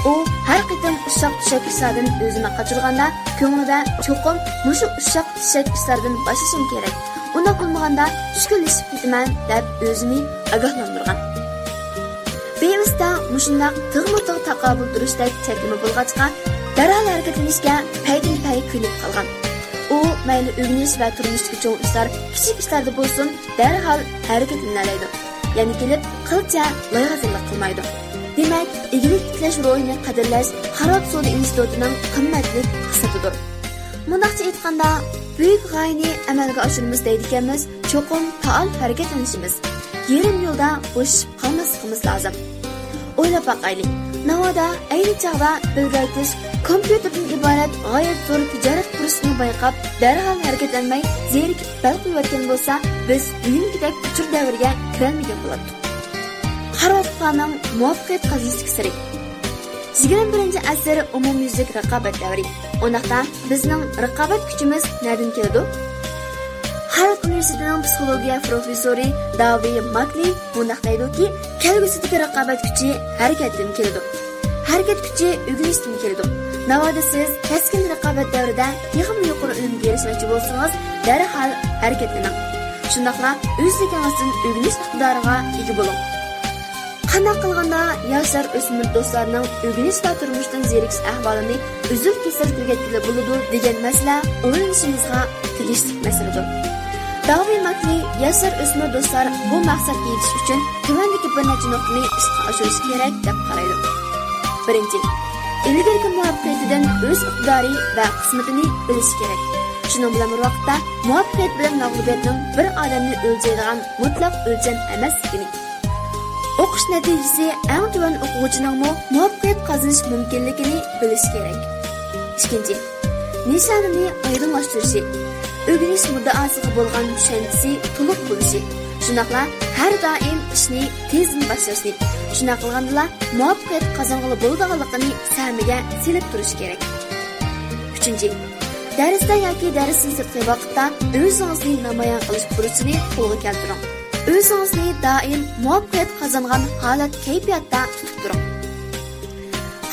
ئۇ ھەر قېتىم ئۇششاق-چۈششەك ئىشلاردىن ئۆزىنى قاچۇرغاندا، كۆڭلىدە چوقۇم مۇشۇ ئۇششاق-چۈششەك ئىشلاردىن باشلىشىم كېرەك، ئۇنداق بولمىغاندا چۈشكۈنلىشىپ كېتىمەن، دەپ ئۆزىنى ئاگاھلاندۇرغان. بېيۋىستا مۇشۇنداق تىغمۇ تىغ تاقابىل تۇرۇشتەك چەكلىمە بولغاچقا، دەرھال ھەرىكەتلىنىشكە پەيدىن پەي كۆنۈپ قالغان. ئۇ مەيلى ئۆگىنىش ۋە تۇرمۇشتىكى چوڭ ئىشلار، كىچىك ئىشلاردا بولسۇن، دەرھال ھەرىكەتلىنەلەيدۇ. يەنە كېلىپ قىلچە لايغەزىنلىك قىلمايدۇ. دېمەك، ئىگىلىك تىكلەش روھىنى قەدىرلەش خارۋارد سودا ئىنستىتۇتىنىڭ قىممەتلىك خىسلىتىدۇر. مۇنداقچە ئېيتقاندا، بۈيۈك غايىنى ئەمەلگە ئاشۇرىمىز دەيدىكەنمىز، چوقۇم پائال ھەرىكەتلىنىشىمىز، يېرىم يولدا بوشىشىپ قالماسلىقىمىز لازىم. ئويلاپ باقايلى، ناۋادا ئەينى چاغدا بىل گەيتس كومپيۇتېردىن ئىبارەت غايەت زور تىجارەت پۇرسىتىنى بايقاپ، دەرھال ھەرىكەتلەنمەي، زېرىكىپ بەل قويۇۋەتكەن بولسا، بىز بۈگۈنكىدەك ئۇچۇر دەۋرىگە كىرەلمىگەن بولاتتۇق. خارۋاردلىقلارنىڭ مۇۋەپپەقىيەت قازىنىشتىكى سىرى. يىگىرمە بىرىنچى ئەسىر ئومۇميۈزلۈك رىقابەت دەۋرى. ئۇنداقتا بىزنىڭ رىقابەت كۈچىمىز نەدىن كېلىدۇ؟ خارۋارد ئۇنىۋېرسىتېتىنىڭ پسىخولوگىيە پروفېسسورى داۋى ماكلېي مۇنداق دەيدۇكى، كەلگۈسىدىكى رىقابەت كۈچى ھەرىكەتتىن كېلىدۇ. ھەرىكەت كۈچى ئۆگىنىشتىن كېلىدۇ. ناۋادا سىز كەسكىن رىقابەت دەۋرىدە تېخىمۇ يۇقىرى ئۈنۈمگە ئېرىشمەكچى بولسىڭىز، دەرھال ھەرىكەتلىنىڭ. شۇنداقلا ئۆزلۈكىڭىزدىن ئۆگىنىش ئىقتىدارىغا ئىگە بولۇڭ. قانداق قىلغاندا ياشلار، ئۆسمۈر دوستلارنىڭ ئۆگىنىش ۋە تۇرمۇشتىن زېرىكىش ئەھۋالىنى ئۈزۈل-كېسىل تۈگەتكىلى بولىدۇ دېگەن مەسىلە ئويلىنىشىمىزغا تېگىشلىك مەسىلىدۇر. داۋى ماكلېي ياشلار، ئۆسمۈر دوستلار بۇ مەقسەتكە يېتىش ئۈچۈن تۆۋەندىكى بىر نەچچە نۇقتىنى ئىشقا ئاشۇرۇشى كېرەك دەپ قارايدۇ. بىرىنچى، ئىلگىرىكى مۇۋەپپەقىيىتىدىن ئۆز ئىقتىدارى ۋە قىسمىتىنى بىلىشى كېرەك. شۇنىڭ بىلەن بىر ۋاقىتتا، مۇۋەپپەقىيەت بىلەن مەغلۇبىيەتنىڭ بىر ئادەمنى ئۆلچەيدىغان مۇتلەق ئۆلچەم ئەمەسلىكىنى، ئوقۇش نەتىجىسى ئەڭ تۆۋەن ئوقۇغۇچىنىڭمۇ مۇۋەپپەقىيەت قازىنىش مۇمكىنلىكىنى بىلىشى كېرەك. ئىككىنچى، نىشانىنى ئايدىڭلاشتۇرۇشى، ئۆگىنىش مۇددىئاسىغا بولغان چۈشەنچىسى تولۇق بولۇشى، شۇنداقلا ھەر دائىم ئىشنى تېزدىن باشلاشنى، شۇنداق قىلغاندىلا مۇۋەپپەقىيەت قازانغىلى بولىدىغانلىقىنى سەمىگە سېلىپ تۇرۇشى كېرەك. ئۈچىنچى، دەرستە ياكى دەرستىن سىرتقى ۋاقىتتا ئۆزىڭىزنى نامايان قىلىش پۇرسىتىنى قولغا كەلتۈرۈڭ. ئۆزىڭىزنى دائىم مۇۋەپپەقىيەت قازانغان ھالەت كەيپىياتتا تۇتۇپ تۇرۇڭ.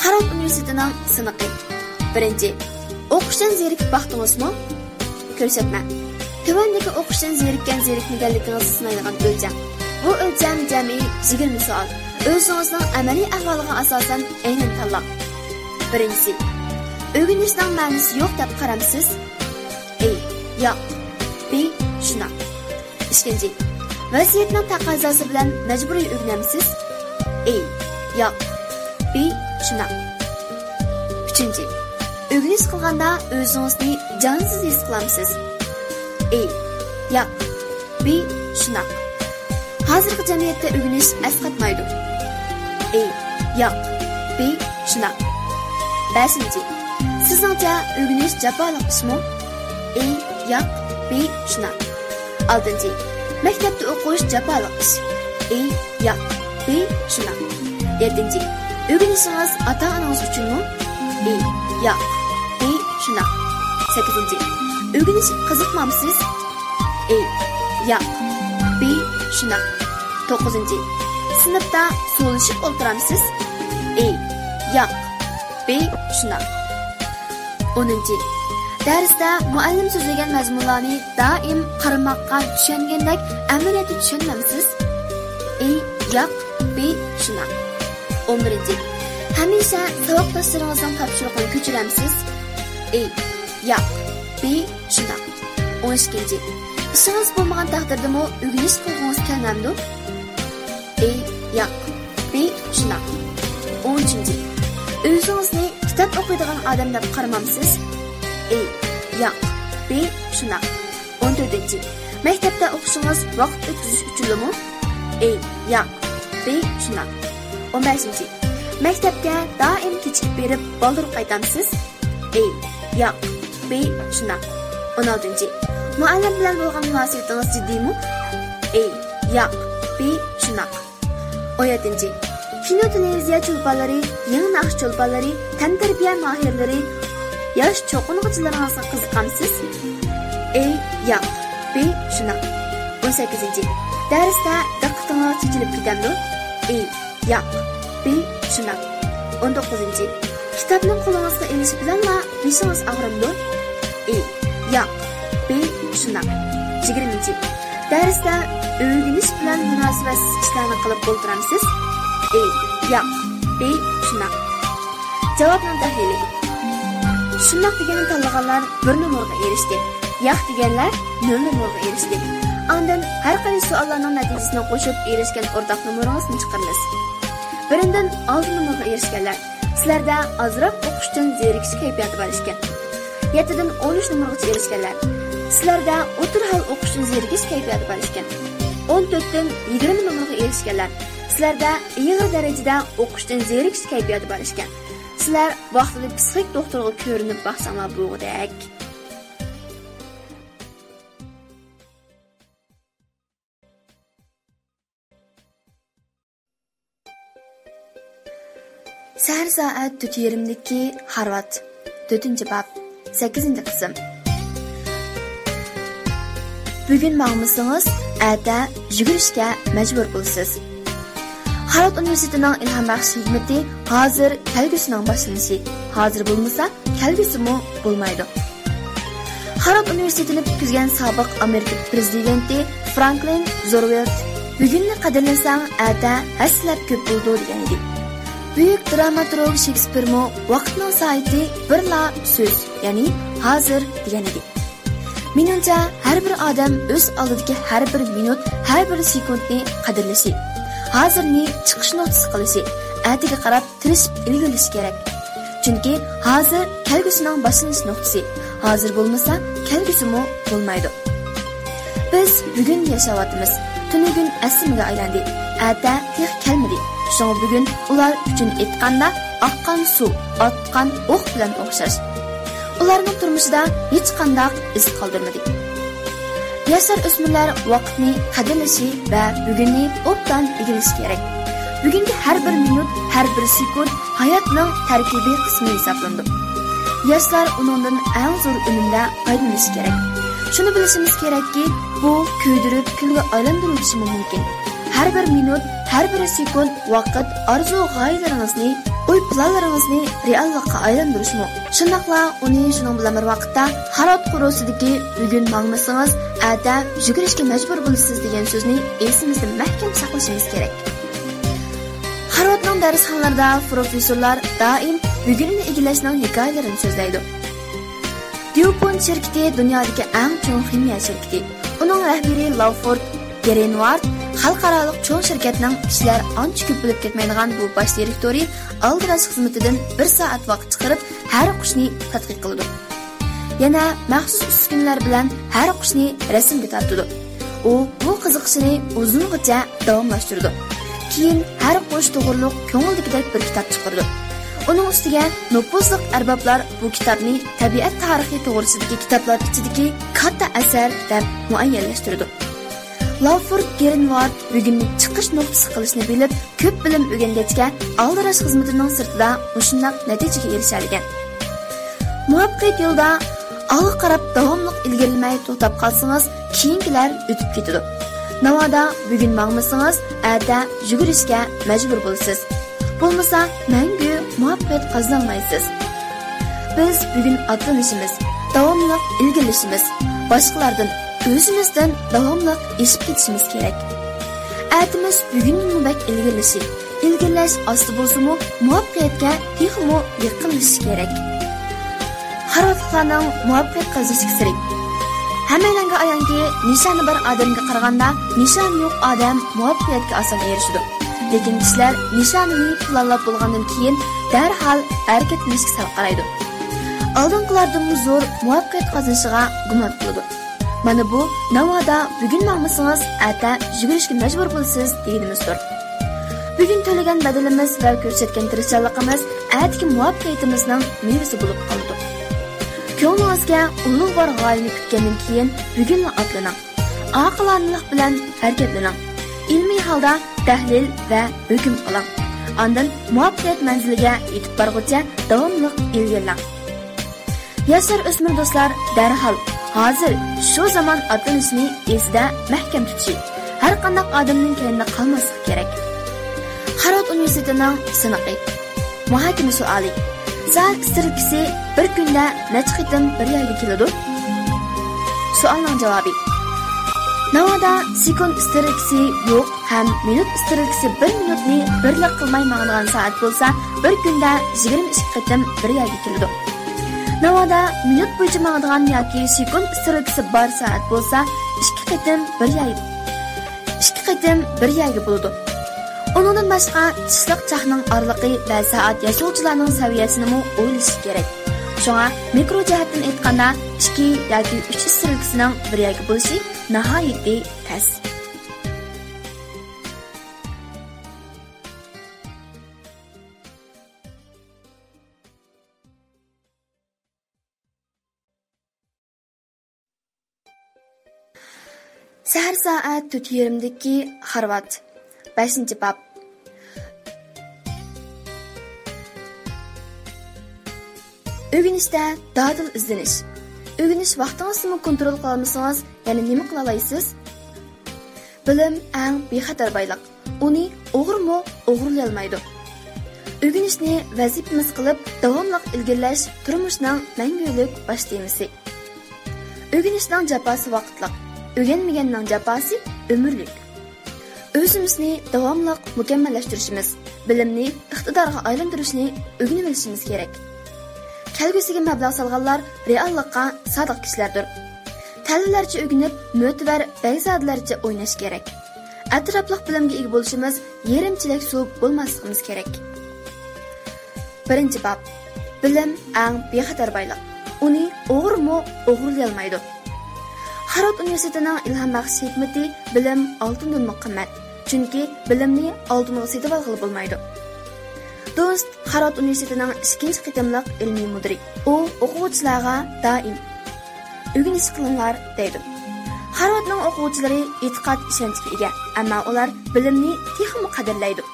خارۋارد ئۇنىۋېرسىتېتىنىڭ سىنىقى. بىرىنچى، ئوقۇشتىن زېرىكىپ باقتىڭىزمۇ؟ كۆرسەتمە. تۆۋەندىكى ئوقۇشتىن زېرىككەن-زېرىكمىگەنلىكىڭىزنى سىنايدىغان ئۆلچەم. بۇ ئۆلچەم جەمئىي يىگىرمە سوئال. ئۆزىڭىزنىڭ ئەمەلىي ئەھۋالىغا ئاساسەن ئەينەن تاللاڭ. بىرىنچىسى، ئۆگىنىشنىڭ مەنىسى يوق دەپ قارامسىز؟ ئې، ياق. بې، شۇنداق. ئىككىنچى، ۋەزىيەتنىڭ تەقەززاسى بىلەن مەجبۇرىي ئۆگىنەمسىز؟ ئې، ياق. بې، شۇنداق. ئۈچىنچى، ئۆگىنىش قىلغاندا ئۆزىڭىزنى جانسىز ھېس قىلامسىز؟ ئې، ياق. بې، شۇنداق. ھازىرقى جەمئىيەتتە ئۆگىنىش ئەسقاتمايدۇ. ئې، ياق. بې، شۇنداق. بەشىنچى، سىزنىڭچە ئۆگىنىش جاپالىق ئىشمۇ؟ ئې، ياق. بې، شۇنداق. ئالتىنچى، مەكتەپتە ئوقۇش جاپالىق ئىش. ئې، ياق. بې، شۇنداق. يەتتىنچى، ئۆگىنىشىڭىز ئاتا-ئانىڭىز ئۈچۈنمۇ؟ ئې، ياق. بې، شۇنداق. سەككىزىنچى، ئۆگىنىشكە قىزىقمامسىز؟ ئې، ياق. بې، شۇنداق. توققۇزىنچى، سىنىپتا سولىشىپ ئولتۇرامسىز؟ ئې، ياق. بې، شۇنداق. ئونىنچى، دەرستە مۇئەللىم سۆزلىگەن مەزمۇنلارنى دائىم قارىماققا چۈشەنگەندەك ئەمەلىيەتتە چۈشەنمەمسىز؟ ئې، ياق. بې، شۇنداق. ئون بىرىنچى، ھەمىشە ساۋاقداشلىرىڭىزنىڭ تاپشۇرۇقىنى كۆچۈرەمسىز؟ ئې، ياق. بې، شۇنداق. ئون ئىككىنچى، ئىشىڭىز بولمىغان تەقدىردىمۇ ئۆگىنىش قىلغۇڭىز كەلمەمدۇ؟ ئې، ياق. بې، شۇنداق. ئون ئۈچىنچى، ئۆزىڭىزنى كىتاب ئوقۇيدىغان ئادەم دەپ قارىمامسىز؟ ئې، ياق. بې، شۇنداق. ئون تۆتىنچى، مەكتەپتە ئوقۇشىڭىز ۋاقىت ئۆتكۈزۈش ئۈچۈنلىمۇ؟ ئې، ياق. بې، شۇنداق. ئون بەشىنچى، مەكتەپكە دائىم كېچىكىپ بېرىپ بالدۇر قايتامسىز؟ ئې، ياق. بې، شۇنداق. ئون ئالتىنچى، مۇئەللىم بىلەن بولغان مۇناسىۋىتىڭىز جىددىيمۇ؟ ئې، ياق. بې، شۇنداق. ئون يەتتىنچى، كىنو، تېلېۋىزىيە چولپانلىرى، يېڭى ناخشا چولپانلىرى، تەنتەربىيە ماھىرلىرى، ياش چوقۇنغۇچىلىرىڭىزغا قىزىقامسىز؟ ئې، ياق. بې، شۇنداق. ئون سەككىزىنچى، دەرستە دىققىتىڭىز چېچىلىپ كېتەمدۇ؟ ئې، ياق. بې، شۇنداق. ئون توققۇزىنچى، كىتابنى قولىڭىزغا ئېلىش بىلەنلا بېشىڭىز ئاغرىمدۇ؟ ئې، ياق. بې، شۇنداق. يىگىرمىنچى، دەرستە ئۆگىنىش بىلەن مۇناسىۋەتسىز ئىشلارنى قىلىپ ئولتۇرامسىز؟ ئې، ياق. بې، شۇنداق. جاۋابنىڭ تەھلىلى. شۇنداق دېگەننى تاللىغانلار بىر نومۇرغا ئېرىشتى. ياق دېگەنلەر نۆل نومۇرغا ئېرىشتى. ئاندىن ھەر قايسى سوئاللارنىڭ نەتىجىسىنى قوشۇپ ئېرىشكەن ئورتاق نومۇرىڭىزنى چىقىرىمىز. بىرىندىن ئالتە نومۇرغا ئېرىشكەنلەر، سىلەردە ئازراق ئوقۇشتىن زېرىكىش كەيپىياتى بار ئىكەن. يەتتىدىن ئون ئۈچ نومۇرغىچە ئېرىشكەنلەر، سىلەردە ئوتتۇرا ھال ئوقۇشتىن زېرىكىش كەيپىياتى بار ئىكەن. ئون تۆتتىن يىگىرمە نومۇرغا ئېرىشكەنلەر، سىلەردە ئېغىر دەرىجىدە ئوقۇشتىن زېرىكىش كەيپىياتى بار ئىكەن. سىلەر ۋاقتىدا پسىخىك دوختۇرغا كۆرۈنۈپ باقساڭلار بولغۇدەك. سەھەر سائەت تۆت يېرىمدىكى خارۋارد. تۆتىنچى باب، سەككىزىنچى قىسىم. بۈگۈن ماڭمىسىڭىز، ئەتە يۈگۈرۈشكە مەجبۇر بولىسىز. خارۋارد ئۇنىۋېرسىتېتىنىڭ ئىلھام بەخش ھېكمىتى ھازىر كەلگۈسىنىڭ باشلىنىشى، ھازىر بولمىسا، كەلگۈسىمۇ بولمايدۇ. خارۋارد ئۇنىۋېرسىتېتىنى پۈتكۈزگەن سابىق ئامېرىكا پىرېزىدېنتى فرانكلىن زوروۋېلت «بۈگۈننى قەدىرلىسەڭ، ئەتە ھەسسىلەپ كۆپ بولىدۇ» دېگەن ئىدى. بۈيۈك دراماتورگ شېكسپىرمۇ «ۋاقىتنىڭ سائىتى بىرلا سۆز، يەنى ھازىر» دېگەن ئىدى. مېنىڭچە، ھەر بىر ئادەم ئۆز ئالدىدىكى ھەر بىر مىنۇت، ھەر بىر سېكۇنتنى قەدىرلىشى، ھازىرنى چىقىش نۇقتىسى قىلىشى، ئەتىگە قاراپ تىرىشىپ ئىلگىرىلىشى كېرەك. چۈنكى ھازىر كەلگۈسىنىڭ باشلىنىش نۇقتىسى، ھازىر بولمىسا، كەلگۈسىمۇ بولمايدۇ. بىز بۈگۈن ياشاۋاتىمىز، تۈنۈگۈن ئەسلىمىگە ئايلاندى، ئەتە تېخى كەلمىدى. شۇڭا بۈگۈن ئۇلار ئۈچۈن ئېيتقاندا، ئاققان سۇ، ئاتقان ئوق بىلەن ئوخشاش. ئۇلارنىڭ تۇرمۇشىدا ھېچقانداق ئىز قالدۇرمىدى. ياشلار، ئۆسمۈرلەر ۋاقىتنى قەدىرلىشى ۋە بۈگۈننى ئوبدان ئىگىلىشى كېرەك. بۈگۈنكى ھەر بىر مىنۇت، ھەر بىر سېكۇنت ھاياتنىڭ تەركىبىي قىسمى ھېسابلىنىدۇ. ياشلار ئۇنىڭدىن ئەڭ زور ئۈنۈمدە پايدىلىنىشى كېرەك. شۇنى بىلىشىمىز كېرەككى، بۇ كۆيدۈرۈپ كۈلگە ئايلاندۇرۇۋېتىشىمۇ مۇمكىن. ھەر بىر مىنۇت، ھەر بىر سېكۇنت ۋاقىت ئارزۇ غايىلىرىڭىزنى، ئوي پىلانلىرىڭىزنى رېئاللىققا ئايلاندۇرۇشمۇ، شۇنداقلا ئۇنى شۇنىڭ بىلەن بىر ۋاقىتتا خارۋارد قورۇسىدىكى «بۈگۈن ماڭمىسىڭىز، ئەتە يۈگۈرۈشكە مەجبۇر بولىسىز» دېگەن سۆزنى ئېسىمىزدە مەھكەم ساقلىشىمىز كېرەك. خارۋاردنىڭ دەرسخانىلىرىدا پروفېسسورلار دائىم بۈگۈننى ئىگىلەشنىڭ ھېكايىلىرىنى سۆزلەيدۇ. ديۇپونت شىركىتى دۇنيادىكى ئەڭ چوڭ خىمىيە شىركىتى. ئۇنىڭ رەھبىرى لاۋفورد گرېنۋارد خەلقئارالىق چوڭ شىركەتنىڭ كىشىلەر ئانچە كۆپ بىلىپ كەتمەيدىغان بۇ باش دىرېكتورى ئالدىراش خىزمىتىدىن بىر سائەت ۋاقىت چىقىرىپ، ھەر قۇشنى تەتقىق قىلىدۇ. يەنە مەخسۇس ئۈسكۈنىلەر بىلەن ھەر قۇشنى رەسىمگە تارتىدۇ. ئۇ بۇ قىزىقىشىنى ئۇزۇنغىچە داۋاملاشتۇرىدۇ. كېيىن ھەر قۇش توغرۇلۇق كۆڭۈلدىكىدەك بىر كىتاب چىقىرىدۇ. ئۇنىڭ ئۈستىگە نوپۇزلۇق ئەربابلار بۇ كىتابنى تەبىئەت تارىخى توغرىسىدىكى كىتابلار ئىچىدىكى كاتتا ئەسەر دەپ مۇئەييەنلەشتۈرىدۇ. لاۋفورد گرېنۋارد بۈگۈننى چىقىش نۇقتىسى قىلىشنى بىلىپ، كۆپ بىلىم ئۆگەنگەچكە، ئالدىراش خىزمىتىنىڭ سىرتىدا مۇشۇنداق نەتىجىگە ئېرىشەلىگەن. مۇۋەپپەقىيەت يولىدا ئالغا قاراپ داۋاملىق ئىلگىرىلىمەي توختاپ قالسىڭىز، كېيىنكىلەر ئۆتۈپ كېتىدۇ. ناۋادا بۈگۈن ماڭمىسىڭىز، ئەتە يۈگۈرۈشكە مەجبۇر بولىسىز. بولمىسا، مەڭگۈ مۇۋەپپەقىيەت قازىنالمايسىز. بىز بۈگۈن ئاتلىنىشىمىز، داۋاملىق ئىلگىرىلىشىمىز، باشقىلاردىن، ئۆزىمىزدىن داۋاملىق ئېشىپ كېتىشىمىز كېرەك. ئەتىمىز بۈگۈننىڭمۇ بەك ئىلگىرىلىشى، ئىلگىرىلەش ئاستا بولسىمۇ، مۇۋەپپەقىيەتكە تېخىمۇ يېقىنلىشىش كېرەك. خارۋاردلىقلارنىڭ مۇۋەپپەقىيەت قازىنىشتىكى سىرى. ھەممەيلەنگە ئايانكى، نىشانى بار ئادەمگە قارىغاندا، نىشانى يوق ئادەم مۇۋەپپەقىيەتكە ئاسان ئېرىشىدۇ. لېكىن كىشىلەر نىشانىنى پىلانلاپ بولغاندىن كېيىن، دەرھال ھەرىكەتلىنىشكە سەل قارايدۇ. ئالدىنقىلاردىنمۇ زور مۇۋەپپەقىيەت قازىنىشىغا گۇمان قىلىدۇ. مانا بۇ ناۋادا بۈگۈن ماڭمىسىڭىز، ئەتە يۈگۈرۈشكە مەجبۇر بولىسىز دېگىنىمىزدۇر. بۈگۈن تۆلىگەن بەدىلىمىز ۋە كۆرسەتكەن تىرىشچانلىقىمىز ئەتىكى مۇۋەپپەقىيىتىمىزنىڭ مېۋىسى بولۇپ قالىدۇ. كۆڭلىڭىزگە ئۇلۇغۋار غايىنى پۈتكەندىن كېيىن بۈگۈنلا ئاتلىنىڭ. ئاقىلانىلىق بىلەن ھەرىكەتلىنىڭ. ئىلمىي ھالدا تەھلىل ۋە ھۆكۈم قىلىڭ. ئاندىن مۇۋەپپەقىيەت مەنزىلىگە يېتىپ بارغۇچە داۋاملىق ئىلگىرىلەڭ. ياشلار، ئۆسمۈر دوستلار، دەرھال ھازىر شۇ زامان ئاتلىنىشنى ئېسىدە مەھكەم تۇتۇشى، ھەرقانداق ئادەمنىڭ كەينىدە قالماسلىقى كېرەك. خارۋارد ئۇنىۋېرسىتېتىنىڭ سىنىقى. مۇھاكىمە سوئالى. سائەت ئىسترېلكىسى بىر كۈندە نەچچە قېتىم بىر يەرگە كېلىدۇ؟ سوئالنىڭ جاۋابى. ناۋادا سېكۇنت ئىسترېلكىسى يوق ھەم مىنۇت ئىسترېلكىسى بىر مىنۇتنى بىرلىك قىلماي ماڭىدىغان سائەت بولسا، بىر كۈندە يىگىرمە ئىككى قېتىم بىر يەرگە كېلىدۇ. ناۋادا مىنۇت بويىچە ماڭىدىغان ياكى سېكۇنت ئىسترېلكىسى بار سائەت بولسا، ئىككى قېتىم بىر يەرگە، ئىككى قېتىم بىر يەرگە بولىدۇ. ئۇنىڭدىن باشقا، چىشلىق چاقنىڭ ئارىلىقى ۋە سائەت ياسىغۇچىلارنىڭ سەۋىيەسىنىمۇ ئويلىشىش كېرەك. شۇڭا، مىكرو جەھەتتىن ئېيتقاندا، ئىككى ياكى ئۈچ ئىسترېلكىسىنىڭ بىر يەرگە بولۇشى ناھايىتى تەس. سەھەر سائەت تۆت يېرىمدىكى خارۋارد. بەشىنچى باب. ئۆگىنىشتە دادىل ئىزدىنىش. ئۆگىنىش ۋاقتىڭىزنىمۇ كونترول قىلالمىسىڭىز، يەنە نېمە قىلالايسىز؟ بىلىم ئەڭ بىخەتەر بايلىق. ئۇنى ئوغرىمۇ ئوغرىلىيالمايدۇ. ئۆگىنىشنى ۋەزىپىمىز قىلىپ، داۋاملىق ئىلگىرىلەش تۇرمۇشنىڭ مەڭگۈلۈك باش تېمىسى. ئۆگىنىشنىڭ جاپاسى ۋاقىتلىق، ئۆگەنمىگەننىڭ جاپاسى ئۆمۈرلۈك. ئۆزىمىزنى داۋاملىق مۇكەممەللەشتۈرۈشىمىز، بىلىمنى ئىقتىدارغا ئايلاندۇرۇشنى ئۆگىنىۋېلىشىمىز كېرەك. كەلگۈسىگە مەبلەغ سالغانلار رېئاللىققا سادىق كىشىلەردۇر. تەلۋىلەرچە ئۆگىنىپ، مۆتىۋەر بەگزادىلەرچە ئويناش كېرەك. ئەتراپلىق بىلىمگە ئىگە بولۇشىمىز يېرىم چېلەك سۇ بولماسلىقىمىز كېرەك. بىرىنچى باب. بىلىم ئەڭ بىخەتەر بايلىق. ئۇنى ئوغرىمۇ ئوغرىلىيالمايدۇ. خارۋارد ئۇنىۋېرسىتېتىنىڭ ئىلھام بەخش ھېكمىتى: بىلىم ئالتۇندىنمۇ قىممەت، چۈنكى بىلىمنى ئالتۇنغا سېتىۋالغىلى بولمايدۇ. دونست خارۋارد ئۇنىۋېرسىتېتىنىڭ ئىككىنچى قېتىملىق ئىلمىي مۇدىرى. ئۇ ئوقۇغۇچىلارغا دائىم «ئۆگىنىش قىلىڭلار» دەيدۇ. خارۋاردنىڭ ئوقۇغۇچىلىرى ئېتىقاد، ئىشەنچكە ئىگە، ئەمما ئۇلار بىلىمنى تېخىمۇ قەدىرلەيدۇ.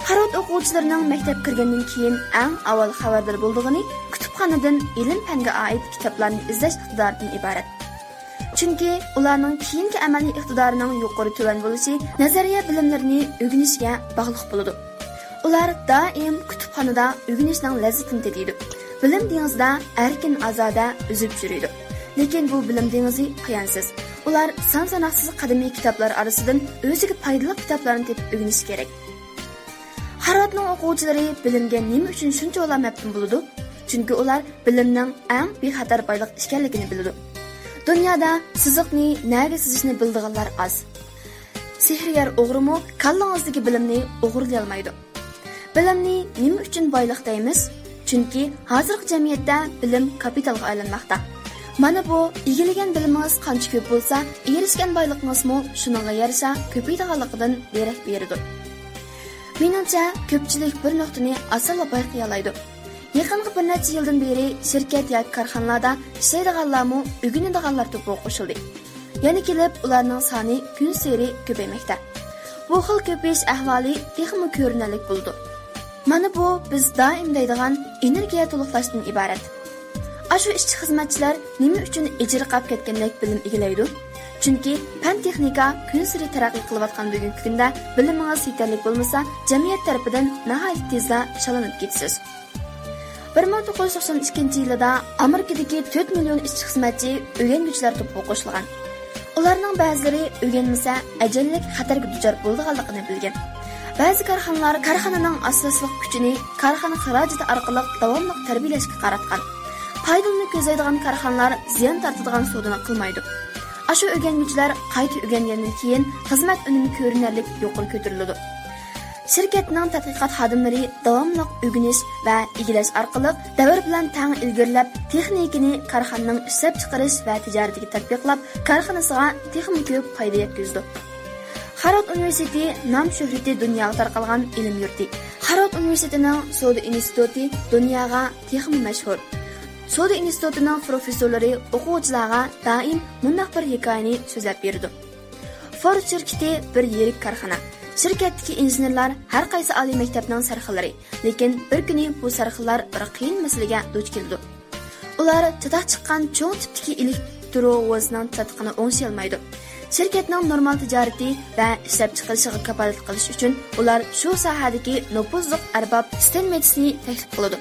خارۋارد ئوقۇغۇچىلىرىنىڭ مەكتەپ كىرگەندىن كېيىن ئەڭ ئاۋۋال خەۋەردار بولىدىغىنى كۇتۇپخانىدىن ئىلىم-پەنگە ئائىت كىتابلارنى ئىزدەش ئىقتىدارىدىن ئىبارەت. چۈنكى ئۇلارنىڭ كېيىنكى ئەمەلىي ئىقتىدارىنىڭ يۇقىرى تۆۋەن بولۇشى نەزەرىيە بىلىملىرىنى ئۆگىنىشكە باغلىق بولىدۇ. ئۇلار دائىم كۇتۇپخانىدا ئۆگىنىشنىڭ لەززىتىنى تېتىيدۇ. بىلىم دېڭىزىدا ئەركىن-ئازادە ئۈزۈپ يۈرىدۇ. لېكىن بۇ بىلىم دېڭىزى پايانسىز. ئۇلار سان-ساناقسىز قەدىمىي كىتابلار ئارىسىدىن ئۆزىگە پايدىلىق كىتابلارنى تېپىپ ئۆگىنىشى كېرەك. خارۋاردنىڭ ئوقۇغۇچىلىرى بىلىمگە نېمە ئۈچۈن شۇنچىۋالا مەپتۇن بولىدۇ؟ چۈنكى ئۇلار بىلىمنىڭ ئەڭ بىخەتەر بايلىق ئىكەنلىكىنى بىلىدۇ. دۇنيادا سىزىقنى نەگە سىزىشنى بىلىدىغانلار ئاز. سېھىرگەر ئوغرىمۇ كاللىڭىزدىكى بىلىمنى ئوغرىلىيالمايدۇ. بىلىمنى نېمە ئۈچۈن بايلىق دەيمىز؟ چۈنكى ھازىرقى جەمئىيەتتە بىلىم كاپىتالغا ئايلانماقتا. مانا بۇ، ئىگىلىگەن بىلىمىڭىز قانچە كۆپ بولسا، ئېرىشكەن بايلىقىڭىزمۇ شۇنىڭغا يارىشا كۆپىيىدىغانلىقىدىن دېرەك بېرىدۇ. مېنىڭچە، كۆپچىلىك بىر نۇقتىنى ئاسانلا بايقىيالايدۇ. يېقىنقى بىر نەچچە يىلدىن بېرى شىركەت ياكى كارخانىلاردا ئىشلەيدىغانلارمۇ ئۆگىنىدىغانلار توپىغا قوشۇلدى. يەنە كېلىپ ئۇلارنىڭ سانى كۈنسېرى كۆپەيمەكتە. بۇ خىل كۆپىيىش ئەھۋالى تېخىمۇ كۆرۈنەرلىك بولىدۇ. مانا بۇ بىز دائىم دەيدىغان ئېنېرگىيە تولۇقلاشتىن ئىبارەت. ئاشۇ ئىشچى-خىزمەتچىلەر نېمە ئۈچۈن ئېجىرقاپ كەتكەندەك بىلىم ئىگىلەيدۇ؟ چۈنكى پەن-تېخنىكا كۈنسېرى تەرەققىي قىلىۋاتقان بۈگۈنكى كۈندە بىلىمىڭىز يېتەرلىك بولمىسا، جەمئىيەت تەرىپىدىن ناھايىتى تېزلا شاللىنىپ كېتىسىز. بىر مىڭ توققۇز يۈز توقسان ئىككىنچى يىلىدا ئامېرىكىدىكى تۆت مىليون ئىشچى-خىزمەتچى ئۆگەنگۈچىلەر توپىغا قوشۇلغان. ئۇلارنىڭ بەزىلىرى ئۆگەنمىسە، ئەجەللىك خەتەرگە دۇچار بولىدىغانلىقىنى بىلگەن. بەزى كارخانىلار كارخانىنىڭ ئاساسلىق كۈچىنى كارخانا خىراجىتى ئارقىلىق داۋاملىق تەربىيەلەشكە قاراتقان. پايدىلىنىپ كۆزلەيدىغان كارخانىلار زىيان تارتىدىغان سودىنى قىلمايدۇ. ئاشۇ ئۆگەنگۈچىلەر قايتا ئۆگەنگەندىن كېيىن خىزمەت ئۈنۈمى كۆرۈنەرلىك يۇقىرى كۆتۈرۈلىدۇ. شىركەتنىڭ تەتقىقات خادىملىرى داۋاملىق ئۆگىنىش ۋە ئىگىلەش ئارقىلىق دەۋر بىلەن تەڭ ئىلگىرىلەپ، تېخنىكىنى كارخانىنىڭ ئىشلەپچىقىرىش ۋە تىجارىتىگە تەتبىقلاپ، كارخانىسىغا تېخىمۇ كۆپ پايدا يەتكۈزىدۇ. خارۋارد ئۇنىۋېرسىتېتى نام-شۆھرىتى دۇنياغا تارقالغان ئىلىم يۇرتى. خارۋارد ئۇنىۋېرسىتېتىنىڭ سودا ئىنستىتۇتى دۇنياغا تېخىمۇ مەشھۇر. سودا ئىنستىتۇتىنىڭ پروفېسسورلىرى ئوقۇغۇچىلارغا دائىم مۇنداق بىر ھېكايىنى سۆزلەپ بېرىدۇ. فورد شىركىتى بىر يىرىك كارخانا. شىركەتتىكى ئىنژېنېرلار ھەر قايسى ئالىي مەكتەپنىڭ سەرخىللىرى. لېكىن بىر كۈنى بۇ سەرخىللار بىر قىيىن مەسىلىگە دۇچ كېلىدۇ. ئۇلار چاتاق چىققان چوڭ تىپتىكى ئېلېكتىروۋوزنىڭ چاتىقىنى ئوڭشىيالمايدۇ. شىركەتنىڭ نورمال تىجارىتى ۋە ئىشلەپچىقىرىشىغا كاپالەتلىك قىلىش ئۈچۈن ئۇلار شۇ ساھەدىكى نوپۇزلۇق ئەرباب ستېنمېتسنى تەكلىپ قىلىدۇ.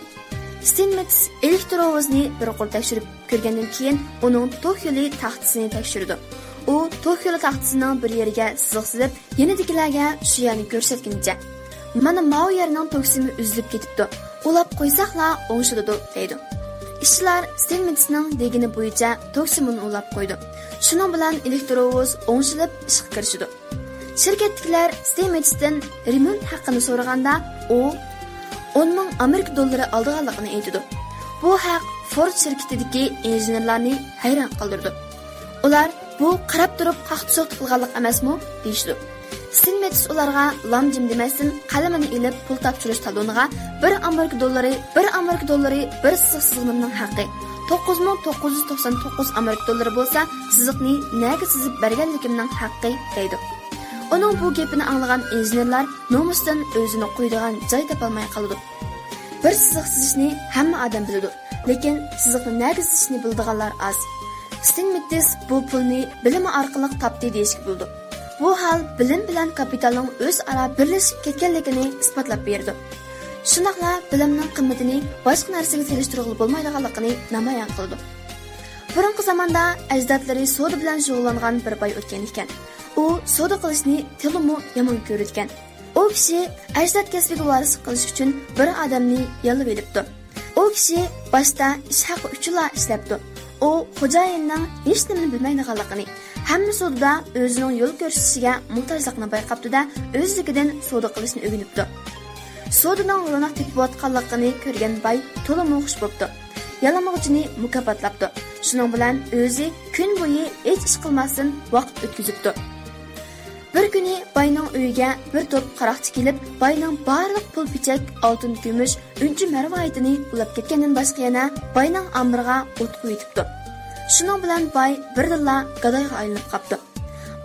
ستېنمېتس ئېلېكتىروۋوزنى بىر قۇر تەكشۈرۈپ كۆرگەندىن كېيىن، ئۇنىڭ توك يولى تاختىسىنى تەكشۈرىدۇ. ئۇ توك يولى تاختىسىنىڭ بىر يېرىگە سىزىق سىزىپ، يېنىدىكىلەرگە شۇ يەرنى كۆرسەتكىنىچە، «مانا ماۋۇ يەرنىڭ توك سىمى ئۈزۈلۈپ كېتىپتۇ، ئۇلاپ قويساقلا ئوڭشىلىدۇ» دەيدۇ. ئىشچىلار ستېنمېتسنىڭ دېگىنى بويىچە توك سىمىنى ئۇلاپ قويىدۇ. شۇنىڭ بىلەن ئېلېكتىروۋوز ئوڭشىلىپ ئىشقا كىرىشىدۇ. شىركەتتىكىلەر ستېنمېتستىن رېمونت ھەققىنى سورىغاندا، ئۇ ئون مىڭ ئامېرىكا دوللىرى ئالىدىغانلىقىنى ئېيتىدۇ. بۇ ھەق فورد شىركىتىدىكى ئىنژېنېرلارنى ھەيران قالدۇرىدۇ. ئۇلار، «بۇ قاراپ تۇرۇپ قاقتى-سوقتى قىلغانلىق ئەمەسمۇ؟» دېيىشىدۇ. ستېنمېتس ئۇلارغا لام-جىم دېمەستىن، قەلىمىنى ئېلىپ، پۇل تاپشۇرۇش تالونىغا بىر ئامېرىكا دوللىرى، بىر ئامېرىكا دوللىرى بىر سىزىق سىزغىنىمنىڭ ھەققى، توققۇز مىڭ توققۇز يۈز توقسان توققۇز ئامېرىكا دوللىرى بولسا سىزىقنى نەگە سىزىپ بەرگەنلىكىمنىڭ ھەققى، دەيدۇ. ئۇنىڭ بۇ گېپىنى ئاڭلىغان ئىنژېنېرلار نومۇستىن ئۆزىنى قويىدىغان جاي تاپالماي قالىدۇ. بىر سىزىق سىزىشنى ھەممە ئادەم بىلىدۇ، لېكىن سىزىقنى نەگە سىزىشنى بىلىدىغانلار ئاز. ستېنمېتس بۇ پۇلنى بىلىمى ئارقىلىق تاپتى دېيىشكە بولىدۇ. بۇ ھال بىلىم بىلەن كاپىتالنىڭ ئۆزئارا بىرلىشىپ كەتكەنلىكىنى ئىسپاتلاپ بېرىدۇ. شۇنداقلا بىلىمنىڭ قىممىتىنى باشقا نەرسىگە سېلىشتۇرغىلى بولمايدىغانلىقىنى نامايان قىلىدۇ. بۇرۇنقى زاماندا ئەجدادلىرى سودا بىلەن شۇغۇللانغان بىر باي ئۆتكەن ئىكەن. ئۇ سودا قىلىشنى تېخىمۇ يامان كۆرىدىكەن. ئۇ كىشى ئەجداد كەسپىگە ۋارىسلىق قىلىش ئۈچۈن بىر ئادەمنى ياللىۋېلىپتۇ. ئۇ كىشى باشتا ئىش ھەققى ئۈچۈنلا ئىشلەپتۇ. ئۇ خوجايىننىڭ ھېچنېمىنى بىلمەيدىغانلىقىنى، ھەممە سودىدا ئۆزىنىڭ يول كۆرسىتىشىگە موھتاجلىقىنى بايقاپتۇ-دە، ئۆزلۈكىدىن سودا قىلىشنى ئۆگىنىپتۇ. سودىنىڭ روناق تېپىۋاتقانلىقىنى كۆرگەن باي تولىمۇ خۇش بوپتۇ. يالىمىغۇچىنى مۇكاپاتلاپتۇ. شۇنىڭ بىلەن ئۆزى كۈن بويى ھېچ ئىش قىلماستىن ۋاقىت ئۆتكۈزۈپتۇ. بىر كۈنى باينىڭ ئۆيىگە بىر توپ قاراقچى كېلىپ، باينىڭ بارلىق پۇل-پېچەك، ئالتۇن-كۈمۈش، ئۈنچە-مەرۋايىتىنى ئۇلاپ كەتكەندىن باشقا يەنە باينىڭ ئامبىرىغا ئوت قويۇۋېتىپتۇ. شۇنىڭ بىلەن باي بىردىنلا گادايغا ئايلىنىپ قاپتۇ.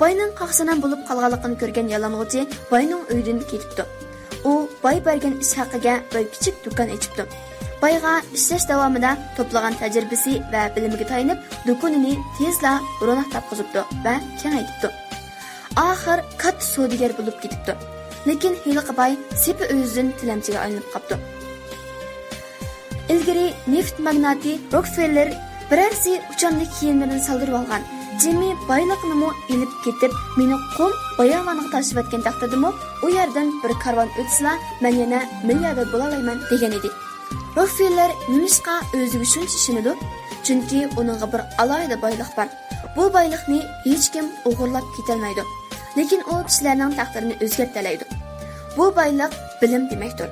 باينىڭ قاقسىنام بولۇپ قالغانلىقىنى كۆرگەن يالىمغۇچى باينىڭ ئۆيىدىن كېتىپتۇ. ئۇ باي بەرگەن ئىش ھەققىگە بىر كىچىك دۇكان ئېچىپتۇ. بايغا ئىشلەش داۋامىدا توپلىغان تەجرىبىسى ۋە بىلىمىگە تايىنىپ، دۇكىنىنى تېزلا روناق تاپقۇزۇپتۇ ۋە كېڭەيتىپتۇ. ئاخىر كاتتا سودىگەر بولۇپ كېتىپتۇ. لېكىن ھېلىقى باي سېپى ئۆزىدىن تىلەمچىگە ئايلىنىپ قاپتۇ. ئىلگىرى نېفىت ماگناتى روكفېللېر بىرەرسى ئۇچامدىكى كىيىملىرىنى سالدۇرۇۋالغان، جىمى بايلىقىنىمۇ ئېلىپ كېتىپ، مېنى قۇم باياۋانغا تاشلىۋەتكەن تەقدىردىمۇ، ئۇ يەردىن بىر كارۋان ئۆتسىلا، مەن يەنە مىلياردېر بولالايمەن، دېگەن ئىدى. روكفېللېر نېمىشقا ئۆزىگە شۇنچە ئىشىنىدۇ؟ چۈنكى ئۇنىڭغا بىر ئالاھىدە بايلىق بار. بۇ بايلىقنى ھېچكىم ئوغرىلاپ كېتەلمەيدۇ. لېكىن ئۇ كىشىلەرنىڭ تەقدىرىنى ئۆزگەرتەلەيدۇ. بۇ بايلىق بىلىم دېمەكتۇر.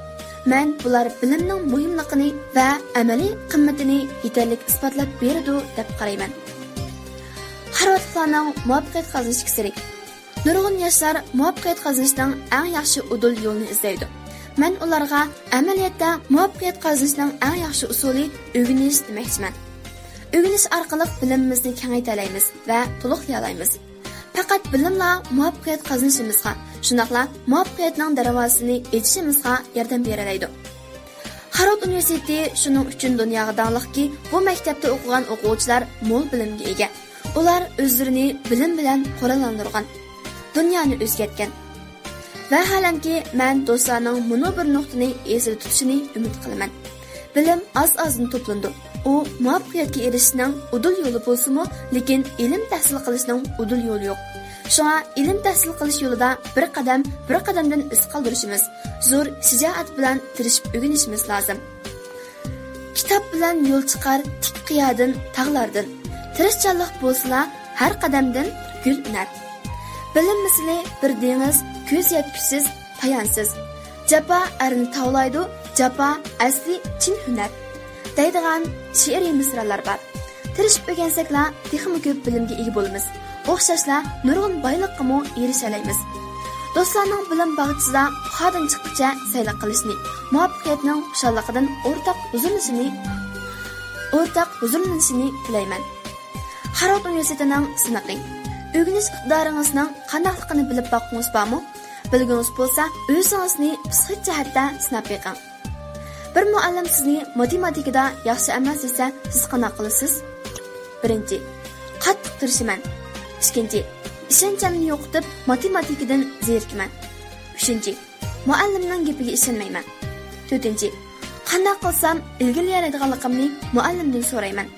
مەن بۇلار بىلىمنىڭ مۇھىملىقىنى ۋە ئەمەلىي قىممىتىنى يېتەرلىك ئىسپاتلاپ بېرىدۇ دەپ قارايمەن. خارۋاردلىقلارنىڭ مۇۋەپپەقىيەت قازىنىشتىكى سىرى. نۇرغۇن ياشلار مۇۋەپپەقىيەت قازىنىشنىڭ ئەڭ ياخشى ئۇدۇل يولىنى ئىزدەيدۇ. مەن ئۇلارغا ئەمەلىيەتتە مۇۋەپپەقىيەت قازىنىشنىڭ ئەڭ ياخشى ئۇسۇلى ئۆگىنىش دېمەكچىمەن. ئۆگىنىش ئارقىلىق بىلىمىمىزنى كېڭەيتەلەيمىز ۋە تولۇقلىيالايمىز. پەقەت بىلىملا مۇۋەپپەقىيەت قازىنىشىمىزغا، شۇنداقلا مۇۋەپپەقىيەتنىڭ دەرۋازىسىنى ئېچىشىمىزغا ياردەم بېرەلەيدۇ. خارۋارد ئۇنىۋېرسىتېتى شۇنىڭ ئۈچۈن دۇنياغا داڭلىقكى، بۇ مەكتەپتە ئوقۇغان ئوقۇغۇچىلار مول بىلىمگە ئىگە. ئۇلار ئۆزلىرىنى بىلىم بىلەن قوراللاندۇرغان، دۇنيانى ئۆزگەرتكەن. ۋەھالەنكى، مەن دوستلارنىڭ مۇنۇ بىر نۇقتىنى ئېسىدە تۇتۇشىنى ئۈمىد قىلىمەن. بىلىم ئاز-ئازدىن توپلىنىدۇ. ئۇ مۇۋەپپەقىيەتكە ئېرىشىشنىڭ ئۇدۇل يولى بولسىمۇ، لېكىن ئىلىم تەھسىل قىلىشنىڭ ئۇدۇل يولى يوق. شۇڭا ئىلىم تەھسىل قىلىش يولىدا بىر قەدەم، بىر قەدەمدىن ئىز قالدۇرۇشىمىز، زور شىجائەت بىلەن تىرىشىپ ئۆگىنىشىمىز لازىم. كىتاب بىلەن يول چىقار تىك قىيادىن، تاغلاردىن. تىرىشچانلىق بولسىلا، ھەر قەدەمدىن گۈل ئۈنەر. بىلىم مىسلى بىر دېڭىز، كۆز يەتكۈسىز، پايانسىز. جاپا ئەرنى تاۋلايدۇ، جاپا ئەسلى چىن ھۈنەر، دەيدىغان شېئىرىي مىسرالار بار. تىرىشىپ ئۆگەنسەكلا، تېخىمۇ كۆپ بىلىمگە ئىگە بولىمىز. ئوخشاشلا، نۇرغۇن بايلىققىمۇ ئېرىشەلەيمىز. دوستلارنىڭ بىلىم باغچىسىدا پۇخادىن چىققۇچە سەيلە قىلىشنى، مۇۋەپپەقىيەتنىڭ خۇشاللىقىدىن ئورتاق ھۇزۇرلىنىشىنى، ئورتاق ھۇزۇرلىنىشىنى تىلەيمەن. خارۋارد ئۇنىۋېرسىتېتىنىڭ سىنىقى. ئۆگىنىش ئىقتىدارىڭىزنىڭ قانداقلىقىنى بىلىپ باققۇڭىز بارمۇ؟ بىلگۈڭىز بولسا، ئۆزىڭىزنى پسىخىك جەھەتتە سىناپ بېقىڭ. بىر مۇئەللىم سىزنى ماتېماتىكىدا ياخشى ئەمەس دېسە، سىز قانداق قىلىسىز؟ بىرىنچى، قاتتىق تىرىشىمەن. ئىككىنچى، ئىشەنچىمنى يوقىتىپ، ماتېماتىكىدىن زېرىكىمەن. ئۈچىنچى، مۇئەللىمنىڭ گېپىگە ئىشەنمەيمەن. تۆتىنچى، قانداق قىلسام ئىلگىرىلىيەلەيدىغانلىقىمنى مۇئەللىمدىن سورايمەن.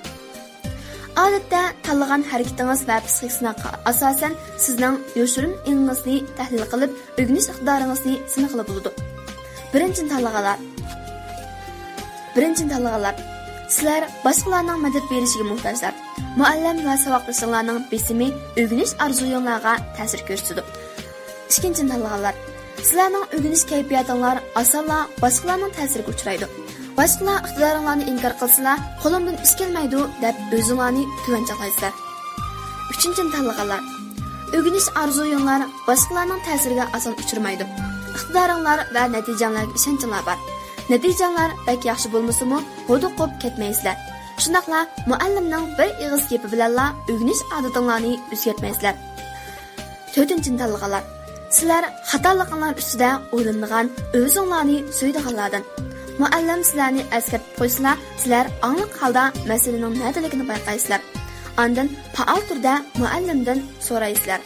ئادەتتە تاللىغان ھەرىكىتىڭىز ۋە پسىخىك سىناققا ئاساسەن سىزنىڭ يوشۇرۇن ئېڭىڭىزنى تەھلىل قىلىپ، ئۆگىنىش ئىقتىدارىڭىزنى سىنىغىلى بولىدۇ. بىرىنچىنى تاللىغانلار. بىرىنچىنى تاللىغانلار. سىلەر باشقىلارنىڭ مەدەت بېرىشىگە موھتاجلار. مۇئەللىم ۋە ساۋاقدىشىڭلارنىڭ بېسىمى ئۆگىنىش ئارزۇيۇڭلارغا تەسىر كۆرسىتىدۇ. ئىككىنچىنى تاللىغانلار. سىلەرنىڭ ئۆگىنىش كەيپىياتىڭلار ئاسانلا باشقىلارنىڭ تەسىرىگە ئۇچرايدۇ. باشقىلار ئىقتىدارىڭلارنى ئىنكار قىلسىلا، قولۇمدىن ئىش كەلمەيدۇ دەپ ئۆزۈڭلارنى تۆۋەن چاغلايسىلەر. ئۈچىنچىنى تاللىغانلار. ئۆگىنىش ئارزۇيۇڭلار باشقىلارنىڭ تەسىرىگە ئاسان ئۇچرىمايدۇ. ئىقتىدارىڭلار ۋە نەتىجەڭلارگە ئىشەنچىڭلار بار. نەتىجەڭلار بەك ياخشى بولمىسىمۇ، ھودۇقۇپ كەتمەيسىلەر. شۇنداقلا مۇئەللىمنىڭ بىر ئېغىز گېپى بىلەنلا ئۆگىنىش ئادىتىڭلارنى ئۆزگەرتمەيسىلەر. تۆتىنچىنى تاللىغانلار. سىلەر خاتالىقىڭلار ئۈستىدە ئويلىنىدىغان، ئۆزۈڭلارنى سۆيىدىغانلاردىن. مۇئەللىم سىلەرنى ئەسكەرتىپ قويسىلا، سىلەر ئاڭلىق ھالدا مەسىلىنىڭ نەدىلىكىنى بايقايسىلەر. ئاندىن پائال تۈردە مۇئەللىمدىن سورايسىلەر.